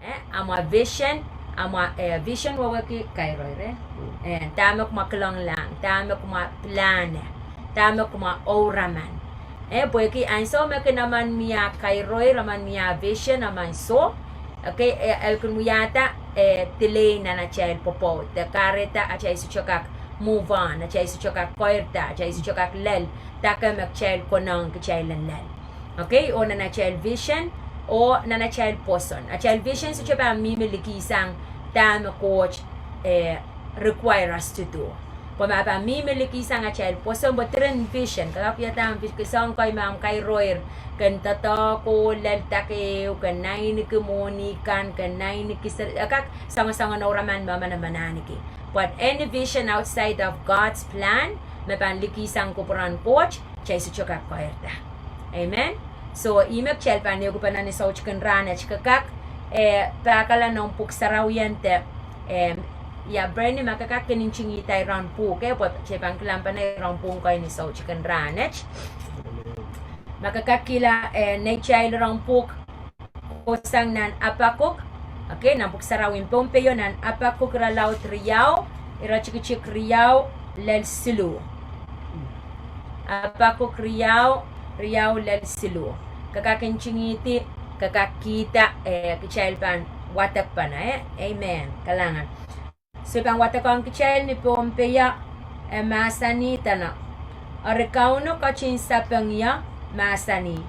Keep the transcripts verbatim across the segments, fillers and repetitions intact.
Eh, amwa vision, amwa, eh, vision wehwehki kairoir, eh. Eh, dahme kumwa kilenglahng, dahme kumwa pilahne, dahme kumwa ouraman. Eh, pwehki ansou me kin emen mie kairoir, emen mie vision, emen soh, okay, eh, e kin wiahda, eh, delay nan atail pwopwoud, de kahrehda atail sohte kak move on, atail sohte kak koirda, atail sohte kak lel dahme kitail konehng kitail en lel. Okay, oh nan atail vision, oh nan atail pwoson. Atail vision sohte pahn mihmi likihsang dahme Koht, eh, require us to do. Pwe ma pahn mihmi likihsang atail pwoson, pwe diren vision, kak wia dahme vision, soahng kei me kairoir, ken doadoahk oh lel dake ehu, ken naineki mwohni kan, ken naineki se-, e kak soangen, soangen ouraman me emen, emen ahneki. But any vision outside of God's plan, me pahn likihsang kupwuren Koht, kitail sohte kak koirda. Amen. So, ihme kitail pahn ehukipene ni soutikin rahnwet, ke kak, eh, pahkala noumw pwuhk sarawien de, eh, ia Bernie, ma ke kak kin ntingihda iren pwuhk, eh, pwe kitail pahn kilang pene iren pwuhk kei ni soutikin rahnwet. Ma ke kak kihla, eh, neitail iren pwuhk, kohsang nan Apakuk, okay, nan pwuhk sarawi en Pohnpeio, nan Apakuk irelaud riau, iretikitik riau lel siluh. Apakuk riau, riau lel siluh. Ke kak ntingihdi, ke kak kihda, eh, kitail pahn wadek pene, eh? Amen. Kalahngan. Se pahn wadekohng kitail ni Pohnpeio, e mahsanih dene: Eri Kauno ketin sapeng ie, mahsanih: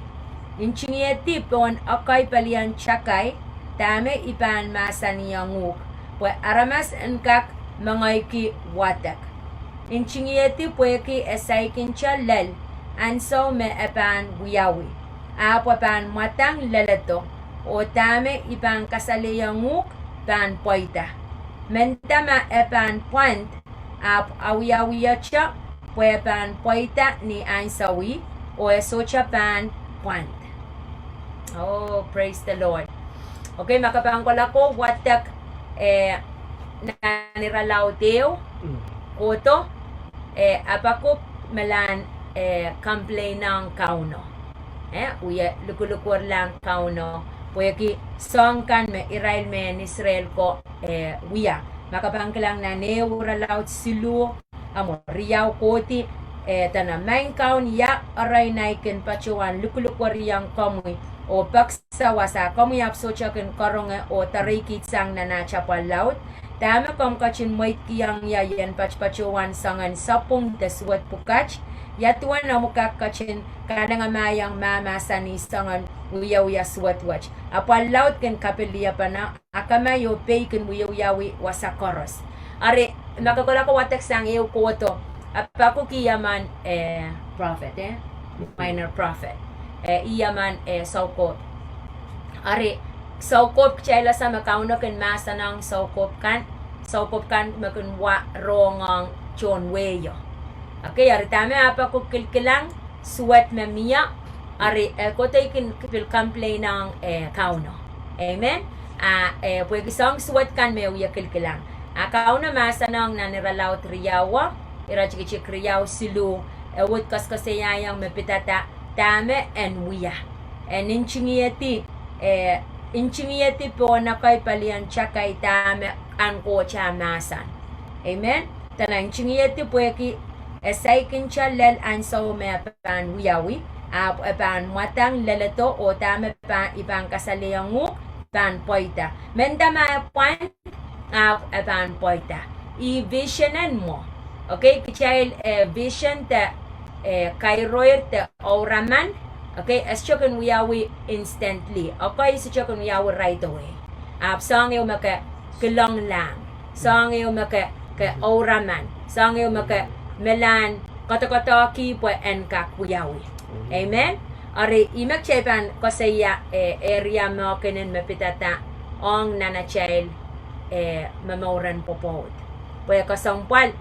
Ntingihedi pohn ekei pelien takai dahme I pahn mahsanihong uhk, pwe aramas en kak mengeiki wadek. Ntingihedi pwehki e saikinte lel ansou me e pahn wiawi, ahpw e pahn mwadang leledo, oh dahme I pahn kasalehiong uhk pahn pweida. Mendahte ma e pahn pwand, ahpw awiawiete, pwe e pahn pweida ni ansou ih, oh e sohte pahn pwand. Oh, praise the Lord. Okay, ma ke pahn kohla wadek, eh, nan irelaud ehu, kohdo, eh, Apakuk melahn, eh, complain ong Kauno. Eh, wie lukulukwerlahng Kauno pwehki soahng kan me irail mehn Israel ko, eh, wia. Ma ke pahn kilang nan ehu irelaud siluh, amwo riau kohdi, eh, dene: Maing Kaun, ia erein ahi kin patohwan lukulukwerihong komwi oh peki sawas, a komwi ahpw sohte kin karonge oh doareikihsang nan aht apwal laud? Dahme komw ketin mweidkihong ie ien patopatohwan soangen sapwung de suwed pwukat? Ia duwen omw kak ketin kanengamahiong mahmahsanih soangen wiewia suwed wet? Apwal laud kin kapiliepene, akamai oh pei kin wiewiawi wasa koaros. Eri, ma ke kohla wadek sang ehu kohdo, Apakuk ih emen, eh, prophet, eh? Minor prophet. Eh, ih emen, eh, soukohp. Eri, soukohp kitail ese me Kauno kin mahsanihong soukohp kan, soukohp kan me kin wa rohng ong tohn wehio. Okay, eri dahme Apakuk kilkilang? Suwed me mie, eri e kohdo kin pil complain ong, eh, Kauno. Amen. A, eh, pwehki soahng suwed kan me wie kilkilang. A Kauno mahsanihong nan irelaud riau, iretikitik riau siluh, e uhd koaskoasoiaiong me pidada dahme en wia. En ntingihedi, eh, ntingihedi pohn ekei pelien takai dahme ahn Koht ah mahsen. Amen. Dene ntingihedi pwehki e saikinte lel ansou me e pahn wiawi, ahpw e pahn mwadang leledo, oh dahme I pahn kasalehiong uhk pahn pweida. Mendahte ma e pwand, ahpw e pahn pweida. Ih vision en mwo. Okay, kitail, eh, vision de, eh, kairoir de ouraman, okay, e sohte kin wiawi instantly. Okay, e sohte kin wiawi right away. Ahpw soahng ehu me ke kilenglahng, soahng ehu me ke, ke ouraman, soahng ehu me ke melahn koadokoadoahki pwe en kak wiawi. Amen. Eri ihme kitail pahn koasoia, eh, area mehkinen me pidada ong nan atail, eh, momouren pwopwoud. Pwe kesempwal,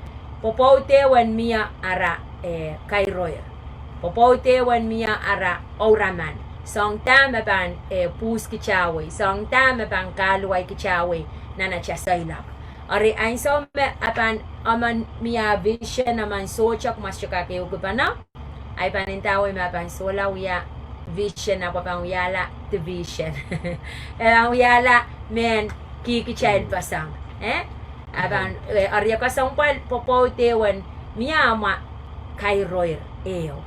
pwopwoud ehu en mie ara, eh, kairoir. Pwopwoud ehu en mie ara ouraman. Soahng dah me pahn, eh, pwuhs kitawei, soahng dah me pahn kahluwa kitawei nan atail seiloak. Eri ansou me e pahn emen mie vision, emen sohte, kumwa sohte kak ehukipene. Ahi pahn ndawei me e pahn solahr wia vision, ahpw e pahn wiahla division. E pahn wiahla mehn kihkitail pasang. Eh? A pahn, eh, eri e kesempwal pwopwoud ehu en mie amwa kairoir ehu.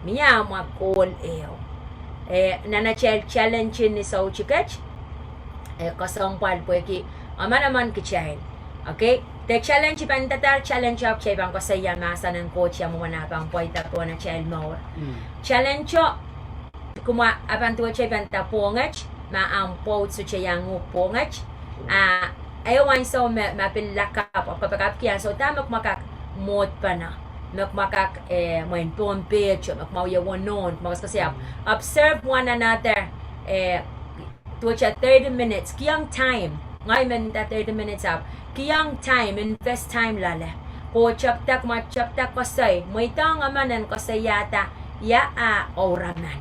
Mie amwa goal ehu. Eh, nan atail challenge ni soutiket, eh, kesempwal pwehki emenemen kitail. Okay? De challenge pahn dadaur challenge ahpw kitail pahn koasoia mahsen en Koht ia mwomwen ah pahn pweida pohn atail mour. Challenge o, kumwa a pahn duwehte pahn da pwohnget, ma ahmw pwoud sohte iang uhk pwohnget. Ah, ehu ansou me, ma pil lakapw, ahpw kapakapki ansou da me kumwa kak mwohd pene. Me kumwa kak, eh, mwein pohn pehto, me kumwa wie wonohn, kumwa koasokoasoia. Observe one another, eh, duwehte thirty minutes, kihong time. Ngehi men nda thirty minutes ahpw kihong time, invest time loale. Ko tepda, kumwa tepda koasoi, mweidohng emen en koasoiahda ia ah ouraman,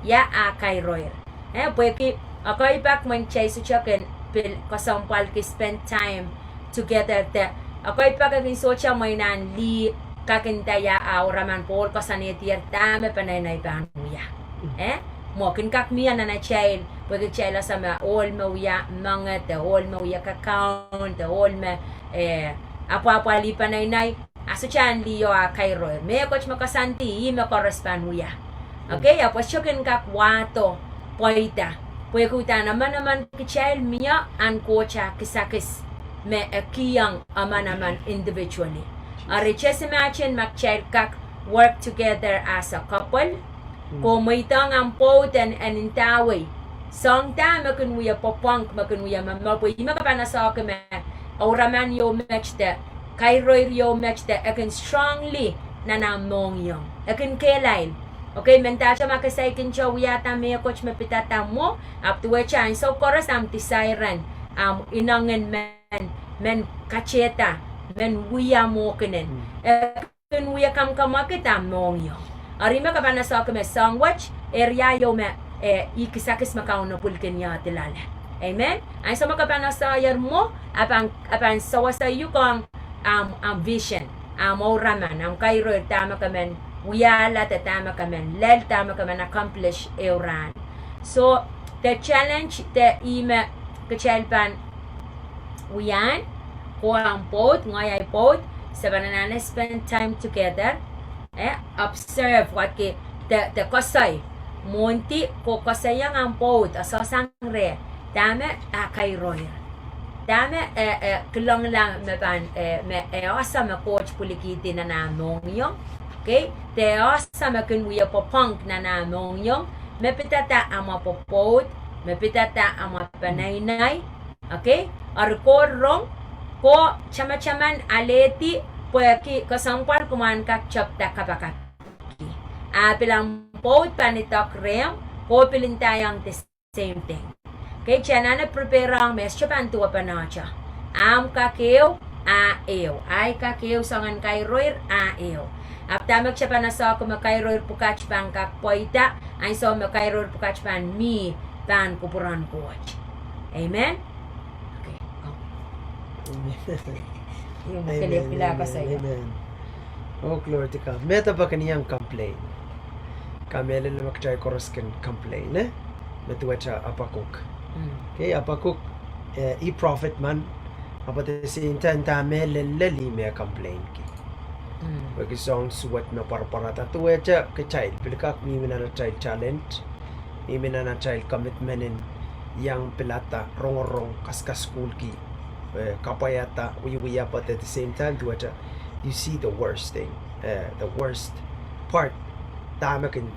ia ah kairoir. Eh, pwehki ekei pak mwein kitail sohte kin pil kesempwalki spend time together de ekei pak e kin sohte mwein ahn lih kak nda ia ah ouraman pwe ohl koasoanehdier dahme peneinei pahn wia. Eh? Mwo kin kak mie nan atail, pwehki kitail ese me ohl me wia menged, de ohl me wia kakaun, de ohl me, eh, apwahpwalih peneinei, a sohte ahn liho ah kairoir. Mehkot me koasoandi, ih me koaros pahn wia. Okay, ahpw e sohte kin kak wahdo pweida. Pwehki uhdahn emenemen kitail mie ahn Koht ah kisakis me e kihong emenemen individually. Eri just imagine ma kitail kak work together as a couple. Ko mweidohng ahmw pwoud en, en ndawei. Soahng da me kin wie pwopwong, me kin wie momour, pwe ih me ke pahn esehki me ouraman ieu met de kairoir ieu met de e kin strongly nan ahmw mohngiong. E kin kehlail. Okay, mendahte ma ke saikinte wiahda mehkot me pidada mwo, ahpw duwehte ansou koaros ahmw desire en, ahmw inengin men, men katehda, men wia mwo kinen. E kin wie kamwkamwakid ahmw mohngiong. Eri me ke pahn esehki me soahng wet, area ieu me, eh, ih kisakis me Kauno pwilikin iehdi loale. Amen. Ansou me ke pahn eseier mwo, a pahn, a pahn sewese uhk ong ahmw, ahmw vision, ahmw ouraman, ahmw kairoir, dahme ke men wiahla de dahme ke men lel, dahme ke men accomplish ehu rahn. So, the challenge, de ih me kitail pahn wia, ko ahmw pwoud, ngehi ahi pwoud, se pahn anahne spend time together, eh, observe, wadki, de, de koasoi, mwohndi, ko koasoiong ahmw pwoud, e sohsang reh, dahme ah kairoir. Dahme, eh, eh, kilengla me pahn, eh, me, eh, ese me Koht pwilikihdi nan ah mohngiong. Okay? De ese me kin wie pwopwong nan ah mohngiong. Me pidada amwa pwopwoud, me pidada amwa peneinei. Okay? Eri ko rong, ko tamataman alehdi, pwehki kesempwal kumwa en kak tepda kapakapki. A pil ahmw pwoud pahn idek rehmw, ko pil ndaiong the same thing. Okay, kitail anahne prepare ong me e sohte pahn duwepene ahte. Ahmw kak ehu, ah ehu. Ahi kak ehu soangen kairoir, ah ehu. Ahpw dahme kitail pahn esehki me kairoir pwukat pahn kak pweida, ansou me kairoir pwukat pahn mih, pahn kupwuren Koht. Amen? Okay. Amen. Amen. Oh, glory to God. Mehte pahn kin iang complain. Kamehlele me kitail koaros kin complain, eh? Me duwehte Apakuk. Okay, Apakuk, eh, ih prophet men, ahpw at the same time, dahme lel lel ih me complain ki. Pwehki soahng suwed me pwarapwarada duwehte kitail, pil kak mihmi nan atail talent, mihmi nan atail commitment en iang pilada, rongorong, kaskasukuhlki, eh, kapwaiada, wiewia, but at the same time, duwehte, you see the worst thing, eh, the worst part, dahme kin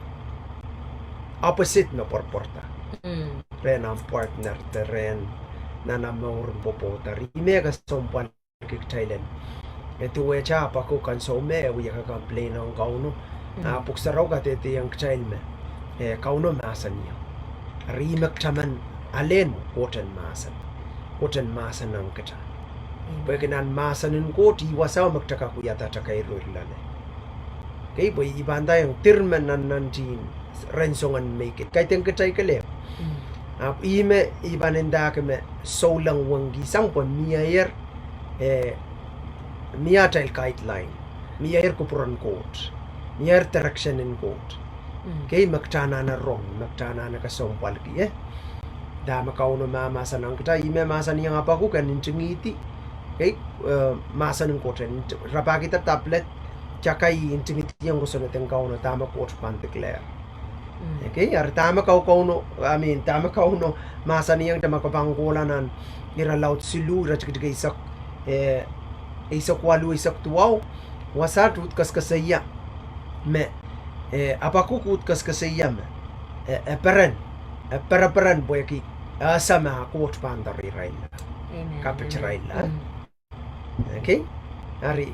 opposite me pwarapwarada. Rehn ahmw partner, de rehn nan ahmw mour en pwopwoud, eri me kesempwal ki kitail en. E duwehte Apakuk ansou me e wia kak complain ong Kauno. A pwuhk sarawi kadehdehiong kitail me, eh, Kauno mahsanih. Eri me kitail men alehn Koht en mahsen. Koht en mahsen ong kitail. Pwehki nan mahsen en Koht ih wasao me kitail kak wiahda atail kairoir loale. Okay, pwe ih pahn ndaiong dir me nannantin rehn soangen mehkot. Kaidehn kitail kelehpw. Ahpw ih me, ih pahn ndahki me souleng wengki sang pwe mieier, eh, mie atail guideline, mieier kupwuren Koht, mieier direction en Koht. Kei, me kitail anahne rong, me kitail anahne kesempwalki, eh. Dahme Kauno mahmahsanihong kitail, ih me mahsanihong Apakuk en ntingihdi. Kei, eh, mahsanih Koht en nti-, rapahkihda tablet, takai ntingihdiong kosonned en Kauno dahme Koht pahn declare. Kei, eri dahme Kau-, Kauno, I mean, dahme Kauno mahsanihong, dahme ke pahn kohla nan Irelaud siluh, iretikitik eisek, eh, eisek waluh, eisek duwau, wasaht uhd kaskasaia me, eh, Apakuk uhd kaskasaia me, eh, e peren, e pereperen pwehki e ese me Koht pahn doare irail, kapit irail. Kei, eri,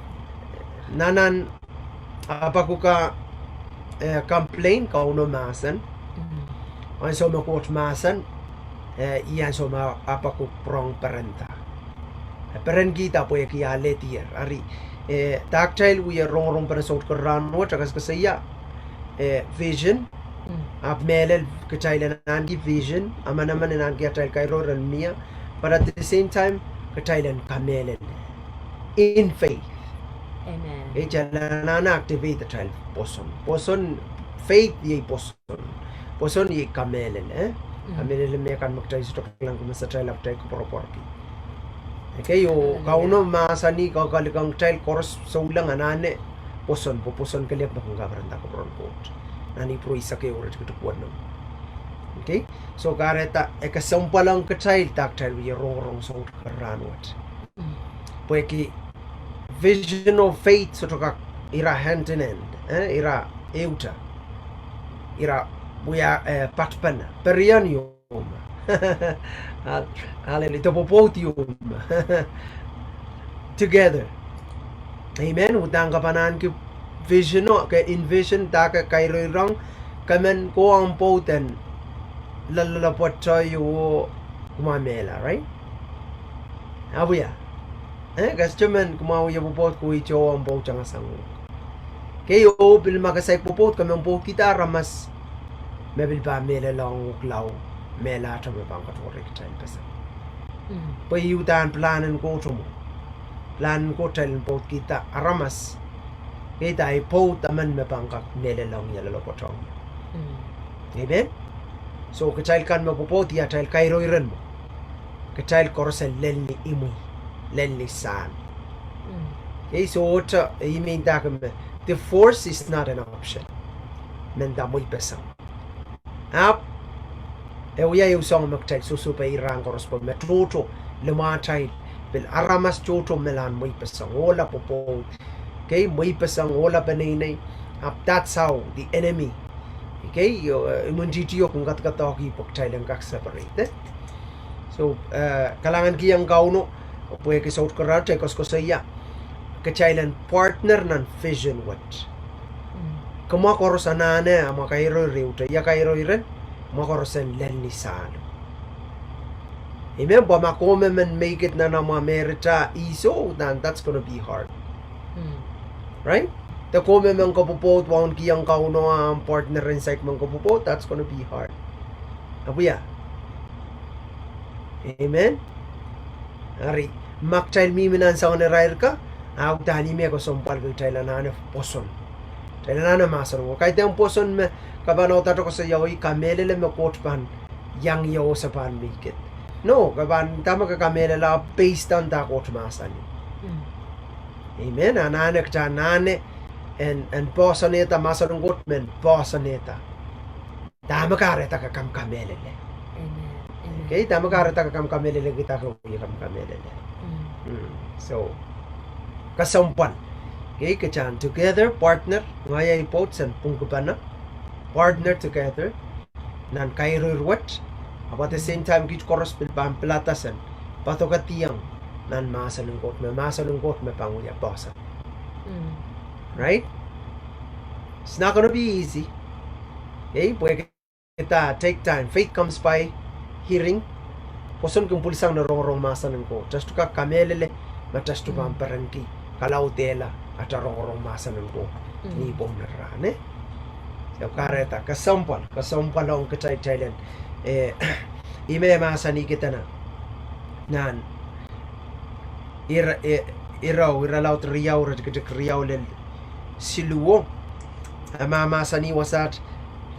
nan, nan Apakuk a, eh, complain, Kauno mahsen. Ansou me Koht mahsen, eh, ih ansou me Apakuk rong perenda. E perenkihda pwehki e alehdier. Eri, eh, dahktail wie rongorong pene soutik rahnwet, e kaskasaia, eh, vision, ahpw mehlel kitail en ahneki vision, emenemen en ahneki atail kairoir en mie, but at the same time, kitail en kamehlele. In faith. Kei, kitail anahne activate atail pwoson. Pwoson, faith iei pwoson. Pwoson iei kamehlele, eh? Kamehlele me kan me kitail sohte kilang, me satail ahpw kitail koapworopworki. Kei, oh Kauno mahsanih, kalikilang kitail koaros souleng anahne pwoson, pwe pwoson kelehpw me kin kaperenda kupwuren Koht. Nan Ipru eisek ehu, iretikitik weneu. Kei, so kahrehda e kesempwal ong kitail dahktail wie rongorong soutik rahnwet. Pwehki vision oh faith sohte kak, ira hand in hand, eh, ira ehute. Ira wia, eh, patpene. Perian ieu me. Hal-, hallelujah. Ih pwopwoud ieu me. Together. Amen. Uhdahn ke pahn ahneki vision o, ke envision, dahke kairoirong, ke men kohwong pwoud en loalloale pwoat ieu, kumwa mehla, right? Awia. Eh, ke sohte men kumwa wie pwopwoud ke wie kohwong pwoud tangasang. Kei, oh pil ma ke saik pwopwoud, ke men pwoudkihda aramas me pil pahn mehlelohng uhk lao, mehlahte me pahn katohrei kitail peseng. Pwe ih uhdahn pilahn en Koht mwo. Pilahn en Koht kitail en pwoudkihda aramas. Kei, da ei pwoud emen me pahn kak mehlelohng ie loalloale pwoat ong. Amen. So kitail kan me pwopwoud, ih atail kairoiren mwo. Kitail koaros en lel ni imwi, lel ni sahl. Kei, sohte, eh, I mean, dahke me, divorce is not an option. Menda mweipeseng. Ahpw e wia ehu soahng me kitail sohsohpei rahn koaros pwe me tohto limwahtail, pil aramas tohto me lahn mweipeseng, ohla pwopwoud. Kei, mweipeseng, ohla peneinei. Ahpw that's how the enemy, kei, eh, imwintihti o kin kadkadehki pwe kitail en kak separate, eh? So, eh, kalahngan kihong Kauno, pwehki soutik rahnwet e koasoakoasoia kitail en partner nan vision wet. Kumwa koaros anahne amwa kairoir ehute, ia kairoiren, kumwa koaros en lel ni sahlo. Amen. Pwe ma komw men make it nan amwa marriage, ih soh, then that's gonna be hard. Right? De komw men kopwopwoud wauneki ong Kauno, ahmw partner en saik men kopwopwoud, that's gonna be hard. Ahpw ia. Amen. Eri, ma kitail mihmi nan soangen irair ka, a uhdahn ih me kesempwalki kitail anahne pwoson. Kitail anahne mahsen ko. Kaidehn pwoson me ke pahn audaudki koasoiawi kamehlele me Koht pahn iang ie oh se pahn make it. No, ke pahn, dahme ke kamehlele, based on dahme Koht mahsanih. Amen. Anahne kitail anahne en, en poahsoanehda mahsen en Koht men poahsoanehda. Dahme kahrehda ke kak kamehlele. Kei, dahme kahrehda ke kak kamehlele, kitail kak wie kak kamehlele. So, kesempwal. Kei, kitail together, partner, ngehi ahi pwoud sen pwungkipene, partner together nan kairoir wet, ahpw at the same time kiht koaros pil pahn pilada sen poadohkihdiong nan mahsen en Koht me, mahsen en Koht me pahn wia poahsoan. Right? It's not gonna be easy. Kei, pwehki kitail take time. Faith comes by hearing. Pwoson kin pwilisang ni rongorong mahsen en Koht. Kitail sohte kak kamehlele ma kitail sohte pahn perenki kalaudehla atail rongorong mahsen en Koht ni pohn rahn, eh? So kahrehda kesempwal, kesempwal ong kitail, kitail en, eh, ih me mahsanih kitail nan Ira-, i-, Irau, Irelaud riau, iretikitik riau lel siluh o. E mahmahsanih wasaht,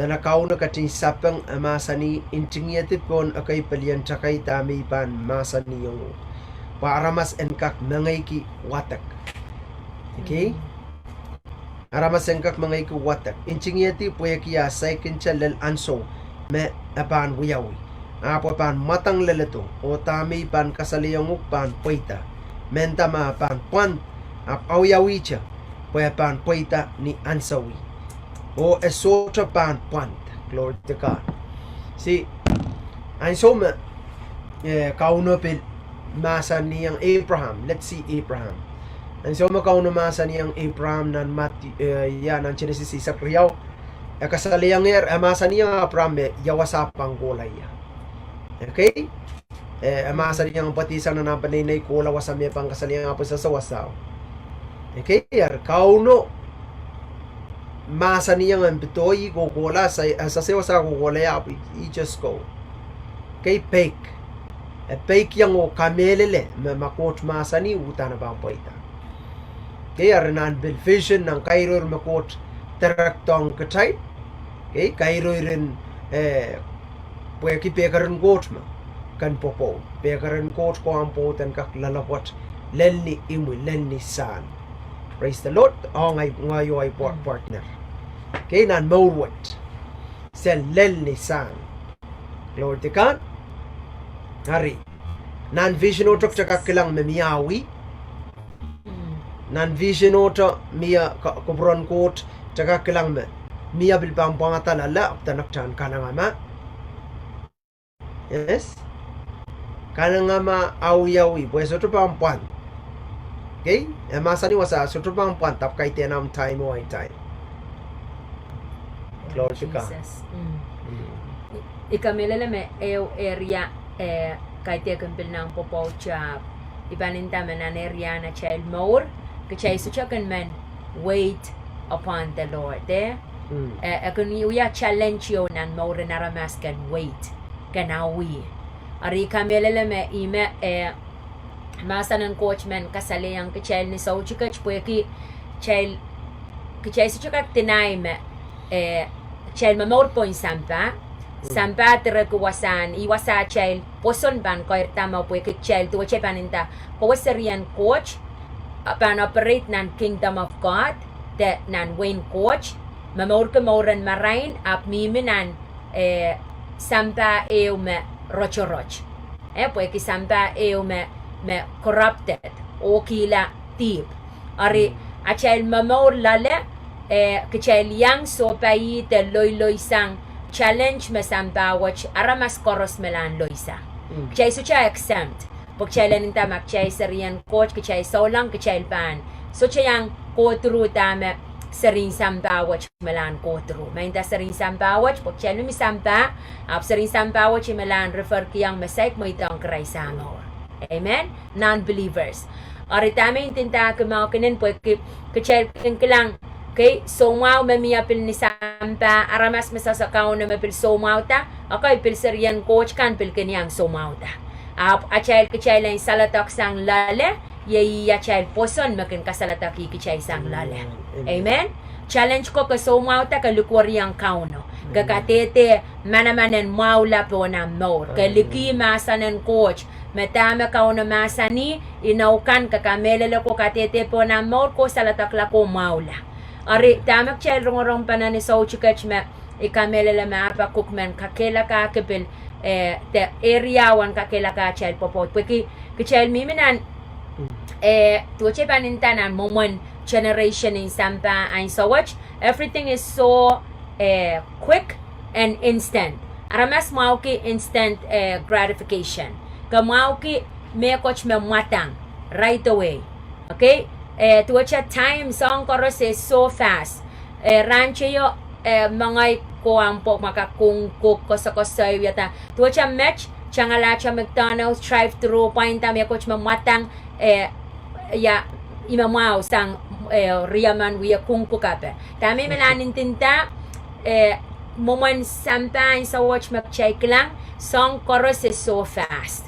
Dene Kauno ketin sapeng, e mahsanih, ntingihedi pohn ekei pelien takai dahme I pahn mahsanihong uhk, pwe aramas en kak mengeiki wadek. Okay? Aramas en kak mengeiki wadek. Ntingihedi pwehki e saikinte lel ansou me e pahn wiawi. Ahpw e pahn mwadang leledo, oh dahme I pahn kasalehiong uhk pahn pweida. Mehnda ma e pahn pwand, ahpw awiawihte, pwe e pahn pweida ni ansou ih. Oh e sohte pahn pwand. Glory to God. See, ansou me, eh, Kauno pil mahsanihong Abraham, let's see Abraham. Ansou me Kauno mahsanihong Abraham nan Mat-, eh, ia nan Genesis eisek riau, e kasalehiong, e mahsanihong Abraham me ia wasa pahn kohla ia. Okay? Eh, e mahsanihong pwedisang nan ahmw peneinei kohla wasa me pahn kasalehiong ahpw e sewese wasao. Okay, eri Kauno mahsanihong en pidoi kohkohla, sa-, eh, sewese wasao kohkohla ia ahpw he just go. Okay, peik. E peikiong oh kamehlele me ma Koht mahsanih uhdahn e pahn pweida. Okay, eri nan pil vision, nan kairoir me Koht directdohng kitail. Okay, kairoiren, eh, pwehki pekeren Koht me ken pwopwoud. Pekeren Koht ko ahmw pwoud en kak loalopwoat lel ni imwi, lel ni sahn. Praise the Lord. Oh, ngehi, ngehi oh ahi par-, partner. Okay, nan mour wet. Se lel ni sahn. Glory to God. Eri, nan vision ohto kitail kak kilang me mie awi. Nan vision ohto mie ka-, kupwuren Koht kitail kak kilang me mie pil pahn pwangada loale, ahpw dene kitail en kanengamah. Yes. Kanengamah awiawi, pwe e sohte pahn pwand. Okay? E mahsanih wasa sohte pahn pwand, ahpw kaidehn ahmw time oh ahi time. Glory to God. I, I kamehlele me ehu area, eh, kaidehkin pil nan pwopwoud ahpw I pahn nda me nan area en atail mour, kitail sohte kin men wait upon the Lord, eh? Eh, e kin wia challenge ieu nan mouren aramas ken wait, ken awi. Eri I kamehlele me ih me, eh, mahsen en Koht men kasalehiong kitail ni soutik et pwehki kitail, kitail sohte kak deny me, eh, kitail momour pohn sampah. Sampah direki wasahn, ih wasa atail pwoson pahn keirda mwo pwehki kitail duwehte pahn nda, kowe serien Koht, a pahn operate nan kingdom of God, de nan wehin Koht, momourki mouren marain, ahpw mihmi nan, eh, sampah ehu me rotorot. Eh, pwehki sampah ehu me, me corrupted, oh kihla dihp. Eri, atail momour loale, eh, kitail iang sohpai de loiloisang challenge me sampah wet aramas koaros me lahn loisa. Kitail sohte exempt. Pwe kitail en nda ma kitail serien Koht, kitail souleng, kitail pahn sohte iang go through dahme serien sampah wet me lahn go through. Me nda serien sampah wet, pwe kitail mihmi sampah, ahpw serien sampah wet ih me lahn referkiong me saik mweidohng Krais ah mour. Amen. Non-believers. Eri dahme I ndindaki mwahu kin en pwehki kitail kin kilang, okay, soumwahu me mie pil ni sampah, aramas me sehse Kauno me pil soumwahuda, okay, pil serien Koht kan pil kin iang soumwahuda. Ahpw atail kitail en saledek sang loale, iei atail pwoson me kin kasaledekih kitail sang loale. Amen. Challenge ko ke soumwahuda, ke likwerihong Kauno. Ke kadehde manaman en mwahula pohn ahmw mour. Ke likih mahsen en Koht. Me dahme Kauno mahsanih, inou kan ke kamehlele ko kadehde pohn ahmw mour, ko saledeklahko mwahula. Eri dahme kitail rongorong pene ni soutik et me I kamehlele me Apakuk men kakehlakahki pil, eh, de area wen kakehlaka atail pwopwoud. Pwehki kitail mihmi nan, eh, duwehte pahn nda nan mwomwen generation en sampah ansou wet, everything is so, eh, quick and instant. Aramas mwahuki instant, eh, gratification. Ke mwahuki mehkot me mwadang right away. Okay? Eh, duwehte time soahng koaros is so fast. Eh, rahn teio, eh, me ngehi ko ahmw pwukoa ma kak kungkuk, koasokoasoi, wiahda. Duwehte met, tangalahte McDonald's, drive through, pwainda mehkot me mwadang, eh, ia, ih me mwahu sang, eh, riemen wie kungkukape. Dahme I men ndinda, eh, mwomwen sampah ansou wet me kitail kilang, soahng koaros is so fast.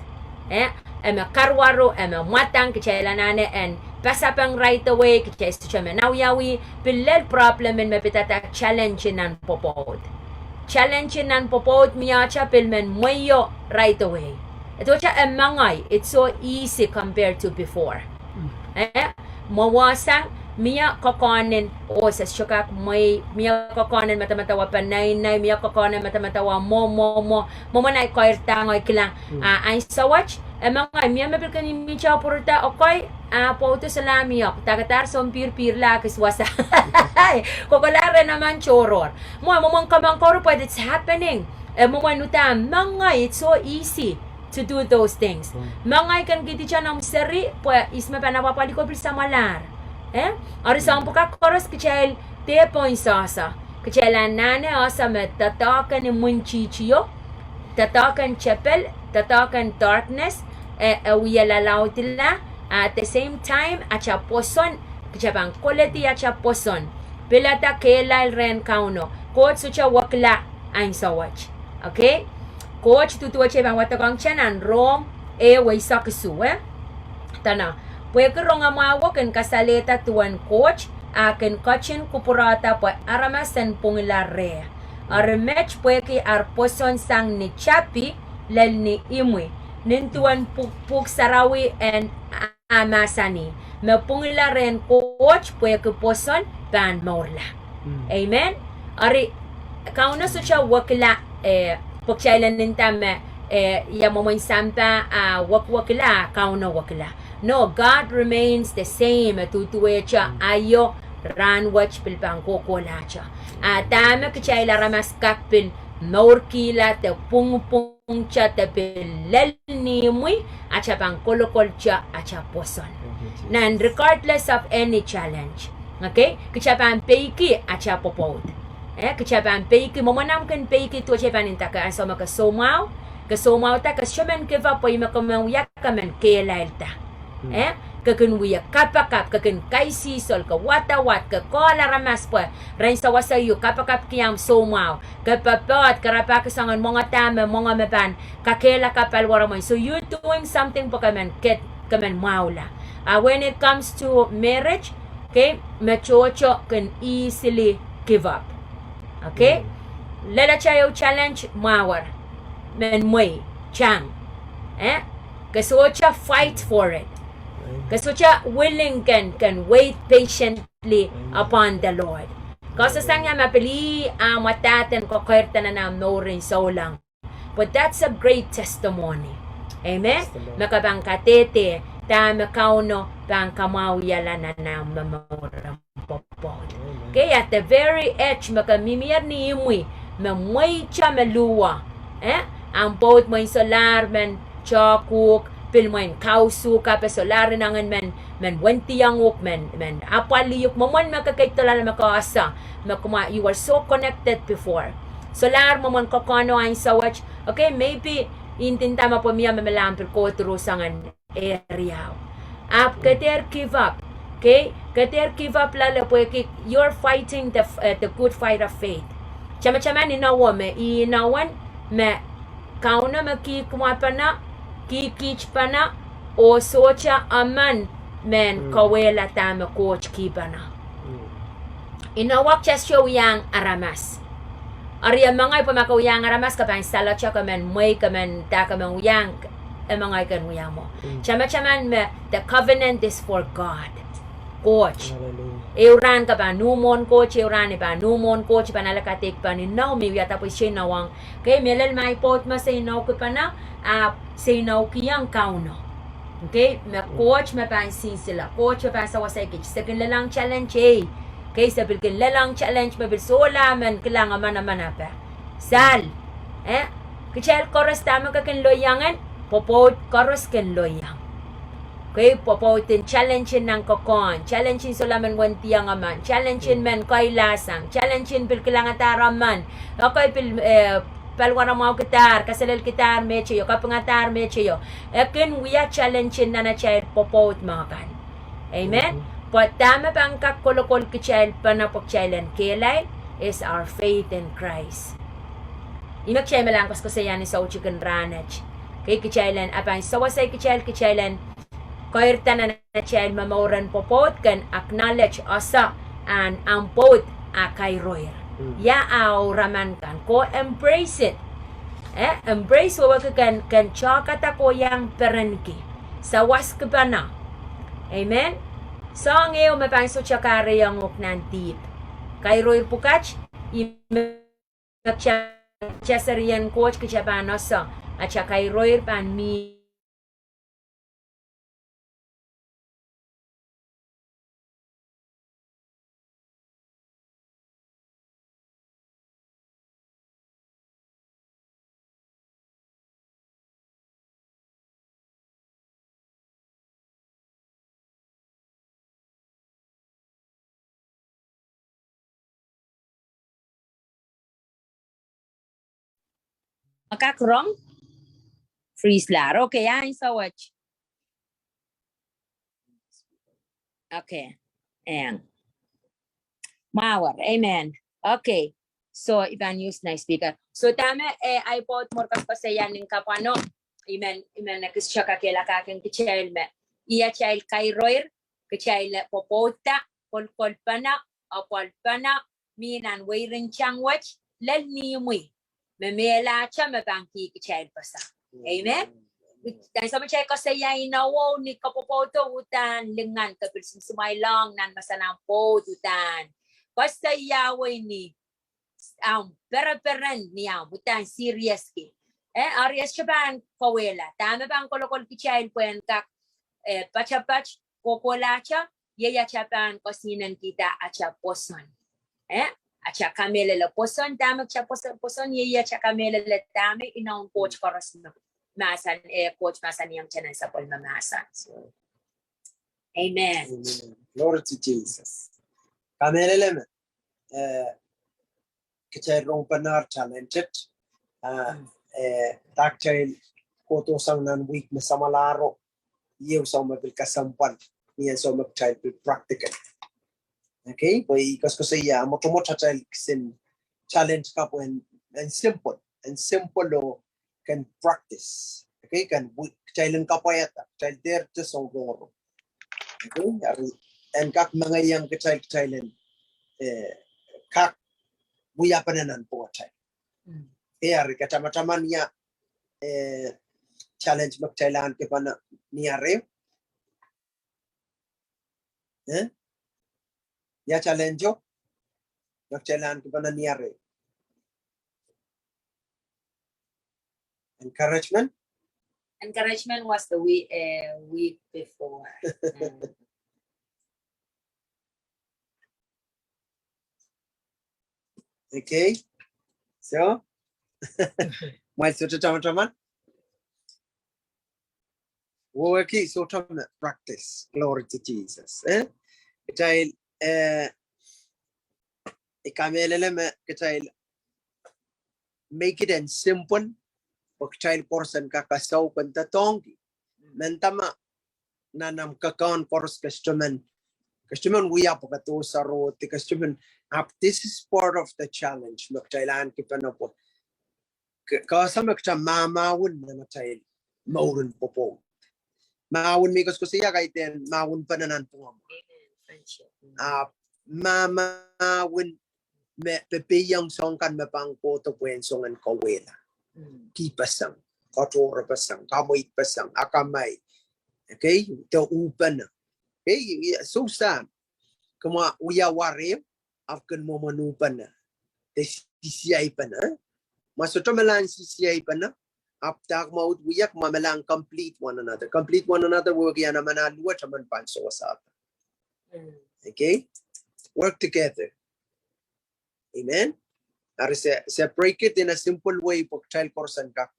Eh, e me karuwaru, e me mwadang, kitail anahne en pasapeng right away, kitail sohte men awiawi, pil lel problem en me pidada challenge nan pwopwoud. challenge nan pwopwoud miehte pil men mweio right away. E sohte e mengei, it's so easy compared to before. Eh, mwo wasang, mie kokohnen, oh, se sohte kak mwehi, mie kokohnen madamadau peneinei, mie kokohnen madamadau mwo, mwo, mwo, mwomwen ahi koirda ngehi kilang, ah, ansou wet, e mengei, mie me pil kin imwintihong pwurida, okay, ah, pwoudo solahr mie, dahkot ar soun pihr pihrla kis wasa. Kokohla rehn emen tohrohr. Mwo, mwomwen komon koaros, but it's happening. E mwomwen uhdahn mengei, it's so easy to do those things. Mengei kin kihdi tohn omw seri, pwe ihs me pahn apwapwalih ko pil samwalahr. Eh? Eri soahng pwukat koaros kitail dehr pwon sehse. Kitail anahne ese me doadoahk en imwintihtio, doadoahk en tepel, doadoahk en darkness, e, e wie lalaudila, at the same time, ata pwoson, kitail pahn koledi ata pwoson. Pilada kehlail rehn Kauno. Koht sohte wekila ansou wet. Okay? Koht duduwehte pahn wadekohng kitail nan Rom ehu eisek isuh, eh? Dene, pwehki rongamwahuo kin kasalehda duwen Koht, a kin ketin kupwurehda pwe aramas en pwungila reh. Eri met pwehki ar pwoson sang ni tapi lel ni imwi, nin duwen pwuhk, pwuhk sarawi en a mahsanih, me pwungila rehn Koht pwehki pwoson pahn mourla. Amen. Eri, Kauno sohte wekila, eh, pwe kitail en nda me, eh, ia mwomwen sampah, ah, wekwekila, Kauno wekila. No, God remains the same, e duduwehte aio, rahnwet pil pahn kohkohlahte. A dahme kitail aramas kak pil mourkihla de pwungpwung te de pil lel ni imwi, ata pahn kolokolte ata pwoson. Nan regardless of any challenge. Okay? Kitail pahn peiki ata pwopwoud. Eh, kitail pahn peiki, mwomwen ahmw kin peiki duwehte pahn nda ke ansou me ke soumwahu, ke soumwahuda, ke sohte men give up pwe ih me ke men wia ke men kehlailda. Eh, ke kin wia kapakap, ke kin kaisihsol, ke wadawad, ke kohla aramas pwe ren sewese iuk, kapakapki ahmw soumwahu. Ke popohd, ke rapahki soangen mwenge da me, mwenge me pahn kakehla kapalwaramwail. So you're doing something pwe ke men ket, ke men mwahula. Ah, when it comes to marriage, okay, me tohto kin easily give up. Okay? Lel atail ehu challenge, mwahuer, men mwehi, tang. Eh? Ke sohte fight for it. Ke sohte willing ken, ken wait patiently upon the Lord. Koasoia sang ia me pil ih ahmw wadahden kokoirda nan ahmw mour en souleng. But that's a great testimony. Amen? Me ke pahn kadehde dahme Kauno pahn kamwahuiala nan ahmw mour en pwopwoud. Okay, at the very edge, me ke mihmier ni imwi, me mwehi te me luhwa. Eh? Ahmw pwoud mwein solahr men tohkuhk, pil mwein kausuhka, pwe solahr inangin men, men wendiong uhk, men, men apwalih uhk, mwomwen me ke ketin doula me ke ese, me kumwa, you were so connected before. Solahr mwomwen kokohno ansou wet, okay, maybe I ndinda me pwe mie me me lahn pil kohdo soangen area. Ahpw ke dehr give up. Okay? Ke dehr give up loale pwehki you're fighting the, eh, the good fight of faith. Tamataman inowo me, ih inowen me Kauno me kihkumwapene, kihkihd pene, oh sohte emen men kawehla dahme Koht kihpene. Inowo kitail sohte wiahiong aramas. Eri e mengei pwe ma ke wiahiong aramas ke pahn salote, ke men mwehi, ke men da, ke men wiahiong, e mengei ken wia mwo. Tamataman me the covenant is for God. Koht. Ehu rahn ke pahn uh mwohn Koht, ehu rahn I pahn uh mwohn Koht, I pahn ale kadeik pahn inou me I wiahda pwe I sohte inouong. Okay, mehlel ma I pwoud me se inoukipene, ahpw se inoukihong Kauno. Okay, me Koht me pahn sinsile, Koht me pahn sewese kit, se kin lelohng challenge ei. Okay, se pil kin lelohng challenge me pil solahr men kilang emen emen ape. Sal, eh, kitail koaros dahme ke kin loiong en, pwopwoud koaros kin loiong. Okay, pwopwoud en challenge en nan kokohn, challenge en solahr men wendiong emen, challenge en men kailahsang, challenge en pil kilangadahr emen, okay, pil, eh, paliwaramwahukidahr, kaselelkidahr mehteio, kapingadahr mehteio. E kin wia challenge en nan atail pwopwoud me kan. Amen. Pwe dahme pahn kak kolokol kitail pene pwe kitail en kehlail is our faith in Christ. Ih me kitail me lahn koasoakoasoia ni soutik en rahnwet. Okay, kitail en, e pahn sewese kitail, kitail en kairda nan atail momour en pwopwoud ken acknowledge ese ahn ahmw pwoud a kairoir. Ia ah ouraman kan, ko embrace it. Eh, embrace wehwehki ken, ken tohkada ko iang perenki. Sawaskipene. Amen. Soang ehu me pahn sohte kahrehiong uhk nan dihp. Kairoir pwukat, ih me kita serien Koht kita pahn ese, atail kairoir pahn mih Me kak rong? Freeze lar. Okay, ansou wet. Okay. Eng. Mwahuer. Amen. Okay. So, I pahn use my speaker. So, dahme, eh, ahi pwoud me koasoakoasoia ni kapwano, I men, I men ekis tokakehla kak ong kitail me, ih atail kairoir, kitail pwopwoudda, kolkolpene, apwalpene, mih nan weirin tang wet, lel ni imwi, me mehlahte me pahn kihkitail pasang. Amen. Ansou me kitail koasoia inowo ni kapwopwoudo, uhdahn lingan ke pil simsimwailong nan masanahn pwoud, uhdahn koasoia wei ni ahmw pereperen, ni ahmw uhdahn serious ki. Eh, eri e sohte pahn kawehla. Dahme pahn kolokol kitail pwehn kak, eh, patapat, kohkohlahte, iei atail pahn koasoanehkihda atail pwoson. Eh, atail kamehlele pwoson, dahme atail pwoson, pwoson, iei atail kamehlele dahme inoun Koht koaros me mahsanih, eh, Koht mahsanihong kitail nan sapwellime mahsen. Amen. Amen. Glory to Jesus. Kamehlele me, eh, kitail rong pahn ar talented. Ah, eh, dah kitail kohdo sang nan wihk me samwalahro, ieu soangen me pil kesempwal, ni ansou me kitail pil practical. Okay, pwe I koasoakoasoia, mwotomwot atail kisin talent kapw en, en simple, en simple oh ken practice. Okay, ken wi-, kitail en kapwaiada, kitail dehr te soangen rong. Okay, eri en kak mengeiong kitail, kitail en, eh, kak wiapene nan pwungatail. Okay, eri ke tamataman ia, eh, challenge me kitail ahneki pahn ni areio. Eh? Ia challenge o me kitail ahneki pahn ni areio. Encouragement? Encouragement was the week, uh, week before. Mm. Okay. So, mwail sohte tamataman. Wehwehki sohte me practice. Glory to Jesus. Eh? Kitail, eh, I kamehlele me kitail make it en simple, pwe kitail koaros en kak kasauki en doadoahngki. Mendahte ma nan ahmw kekehn koaros ke sohte men, ke sohte men wia pwe ke doh sarohdi, ke sohte men, ahpw this is part of the challenge me kitail ahneki pahn pwe ke, ke ese me kitail mahmahwen nan atail mouren pwopwoud. Mahwen me I koasoakoasoia kaidehn mahwenpene nan pwungamwahu. Amen. Friendship. Mm. Ah, mahmahwen me pepehiong soahng kan me pahn kohdo pwehn soangen kauwehla. Mm. Kihpeseng, katohrepeseng, kamweidpeseng, akamai. Okay, de uhpene. Okay, ia, Susan, kumwa wia wario, ahpw kin mwomwen uhpene, de sisiaipene. Ma sohte me lahn sisiaipene, ahpw dah kumwa uhd wia, kumwa me lahn complete one another. Complete one another, wehwehki ia nan ahl wet emen pahn sewese. Mm. Okay? Work together. Amen? Eri se, se break it in a simple way, pwe kitail koaros en kak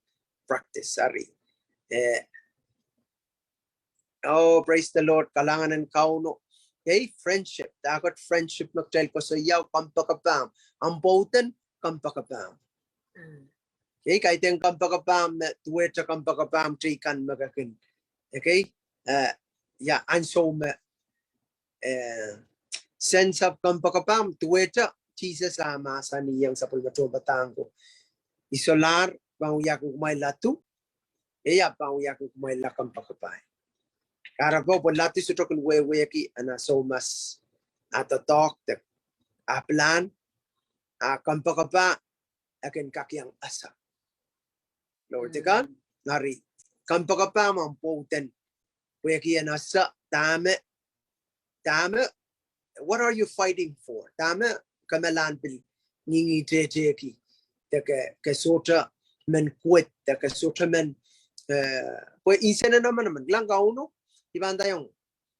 practice, eri. Eh, Oh, praise the Lord. Kalahngan en Kauno. Okay, friendship. Dahkot friendship me kitail koasoia, kompoakepahmw. Ahmw pwoud en kompoakepahmw. Mm. Okay, kaidehn kompoakepahmw me duwehte kompoakepahmw teikan me ke kin. Okay, eh, ia, ansou me, eh, sense of kompoakepahmw duwehte Sises ah mahsanihong sapwellime tohnpadahk ko. I solahr pahn wiahki kumwail ladu, e ahpw pahn wiahki kumwail la kompoakepahi. Kahrepe pwe ladu sohte kin wehwehki ana soumas, ah doadoahk de, ah pilahn, A kompoakepah, e kin kak iang ese. Lord God, eri kompoakepah me pwoudo, pwehki en ese dahme, dahme, what are you fighting for? Dahme ke mehlel pil ngihngihtehteki, de ke, ke sohte men kwed, de ke sohte men, eh, pwe instead en emenemen, kilang Kauno, I pahn ndaiong,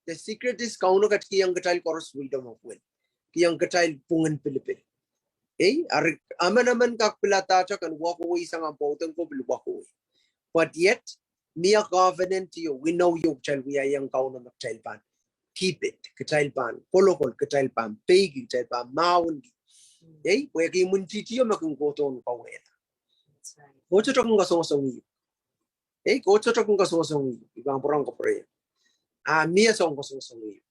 the secret is Kauno ketikihong kitail koaros wisdom of will. Kihong kitail pwungen pilipil. Ei, eri emenemen kak pilada ahte ken walk away sang ahmw pwoudong ko pil walk away. But yet, mie covenant ieu, winou ieu kitail wiahiong Kauno me kitail pahn keep it, kitail pahn kolokol, kitail pahn peiki, kitail pahn mahwenki. Ei, pwehki imwintihti ieu me kin kohdohn kauwehla. Koht sohte kin kasongosong ih. Ei, Koht sohte kin kasongosong ih, I pahn pwurehng kapwurehiong. A mie soang kasongosong ih.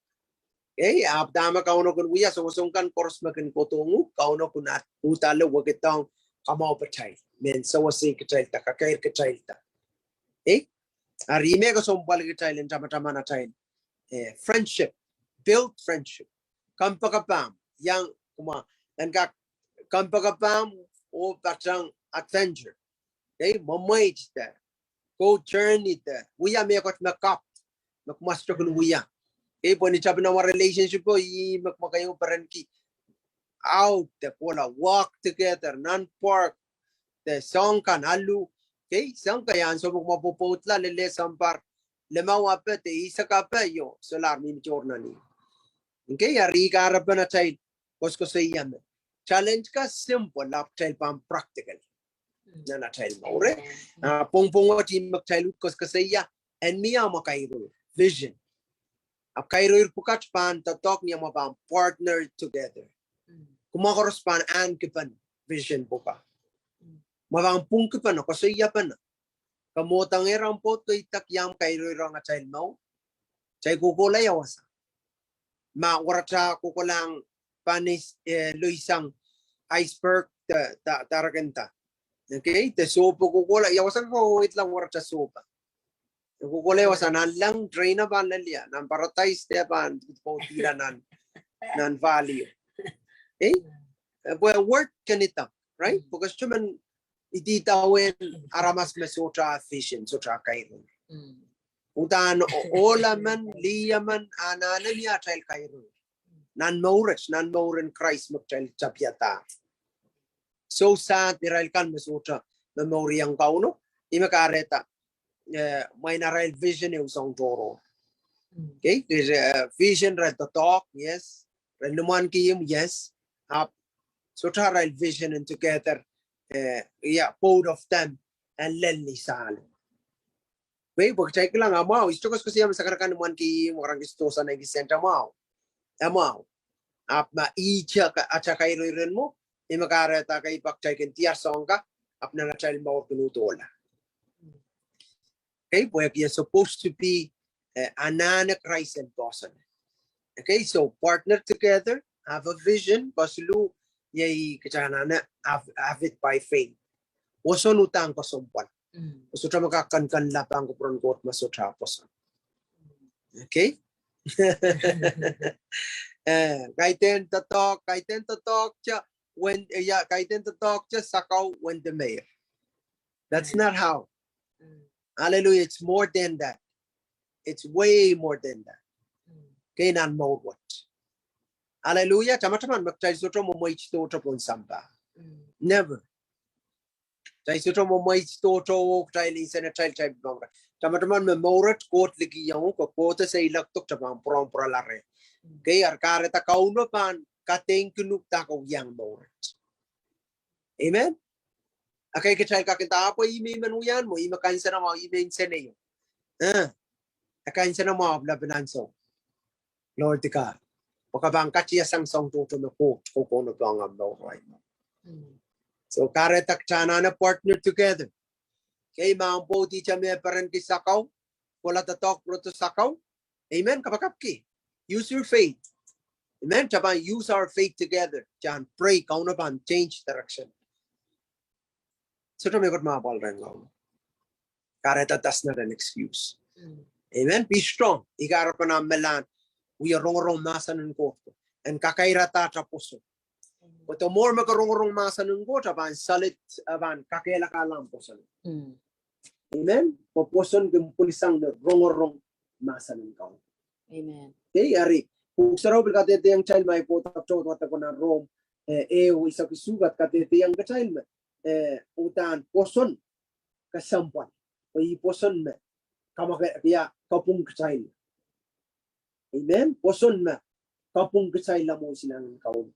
Ei, ahpw dahme Kauno kin wia, songosong kan koaros me kin kohdohng uhk, Kauno kin at, uhdahn wekidong kamwahu patail. Mehn sewese kitail da, kakair kitail da. Ei, eri me kesempwal kitail en tamataman atail, eh, friendship, build friendship. Kompoakepahmw, iang, kumwa, en kak kompoakepahmw oh patehng adventure. Ei, mwemweit de, go journey de, wia mehkot me kapw, me kumwa sohte kin wia. Ei, pwe ni tapin amwa relationship o, ih me kumwa keieu perenki out de kohla walk together, nan park, de soang kan alu. Ei, soang kan ansou me kumwa pwopwoudla lel sounpar limau ape de eisek ape, io, solahr mihmi tohr nan ih. Ei, eri kahrepen atail koasoakoasoia me challenge ka simple, ahpw kitail pahn practical nan atail mour. A pwongpwong wet ih me kitail uhd koasoakoasoia, en mie amwa kairoir, vision. Ahpw kairoir pwukat pahn doadoahk ni amwa pahn partner together. Kumwa koaros pahn ahneki pahn vision pwukat. Mwa pahn pwungki pahn koasoia pahn. Ke mwohdangehr ahmw pwoud, ke idek iang kairoirohng atail mour. Kitail kohkohla ia wasa? Ma warata kohkohlahng panis, eh, loisang iceberg de, de, de rekenda. Okay, de sohpo kohkohla, ia wasa ke kohkohla warata sohpo? Kohkohla ia wasa? Nanleng drain pahn lel ia, nan paradais de pahn pwoudila nan, nan valio. Eh? Pwe word kin idek, right? Pwe ke sohte men idawehn aramas me sohte vision, sohte kairoir. Uhdahn o-, ohl emen, lih emen, anahne mie atail kairoir. Nan mour et, nan mour en Krais me kitail tapiada. Soh, sahd irail kan me sohte momouriong Kauno, ih me kahrehda, eh, mwein arail vision e soang tohrohr. Okay, eh, vision irail doadoahk, yes. Irail limwahn kihmw, yes. Ahpw sohte arail vision en together, eh, yeah, both of them, en lel ni sahlo. Pwe, pwe kitail kilang ah mwahu, I sohte koasoakoasoia me sakarkak limwahn kihmw, wakarangki sidohsa nan ki senta mwahu. E mwahu. Ahpw ma ih ata kairoiren mwo, ih me kahrehda kei pak kitail kin diar soang ka, ahpw nan atail mour kin uhd ohla. Okay, pwehki e supposed to be, eh, anahne Krais en poahsoan. Okay, so partner together, have a vision, kosiluh, iei kitail anahne have, have it by faith. Pwoson uhdahn kesempwal. Pwe sohte me kak kankanlahng kupwuren Koht me sohte pwoson. Okay? Eh, kaidehn doadoahk, kaidehn doadoahkte, wen, eh, ia, kaidehn doadoahkte sakau wendimeir. That's not how. Hallelujah. It's more than that. It's way more than that. Kei nan mour wet. Hallelujah. Tamataman me kitail sohte mwemweit tohto pohn sampah. Never. Kitail sohte mwemweit tohto oh kitail insenatail, kitail pahn. Tamataman me mour et Koht likiong, ke kohdo seiloakdo, kitail pahn pwurehng pwurala reh. Kei, eri kahrehda Kauno pahn kadeingkin uhk dahkot iang mour et. Amen. Okay, kitail kak nda pwe ih me I men wiahiong mwo, ih me kansenamwahu, ih me insenei. Eh, e kansenamwahu ahpw lapin ansou. Lord God. Pwe ke pahn katiasang soang tohto me Koht kohkohno pohn ahmw mour wai. So kahrehda kitail anahne partner together. Kei, ma ahmw pwoud ihte me perenki sakau, kohla doadoahk pwurodo sakau. Amen. Kapakapki. Use your faith. Amen. Kitail pahn use our faith together. Kitail pray, Kauno pahn change direction. Sohte mehkot me apwal rehn Kauno. Kahrehda that's not an excuse. Amen. Be strong. Ih kahrepen ahmw mehlel wia rongorong mahsen en Koht. En kakairada atail pwoson. Pwe the more me ke rongorong mahsen en Koht, a pahn solid, a pahn kakehlakahla pwoson. Amen. Pwe pwoson kin pwilisang ni rongorong mahsen en Kauno. Amen. Okay, eri Pwuhk Sarawi pil kadehdehiong kitail, ma I pwoudo tohto wadek nan Rom, eh, ehu eisek isuh, kat kadehdehiong kitail me, eh, uhdahn pwoson kesempwal. Pwe ih pwoson me, kama ke, ia, kapwung kitail. Amen. Pwoson me kapwung kitail mwohn silangin Kauno.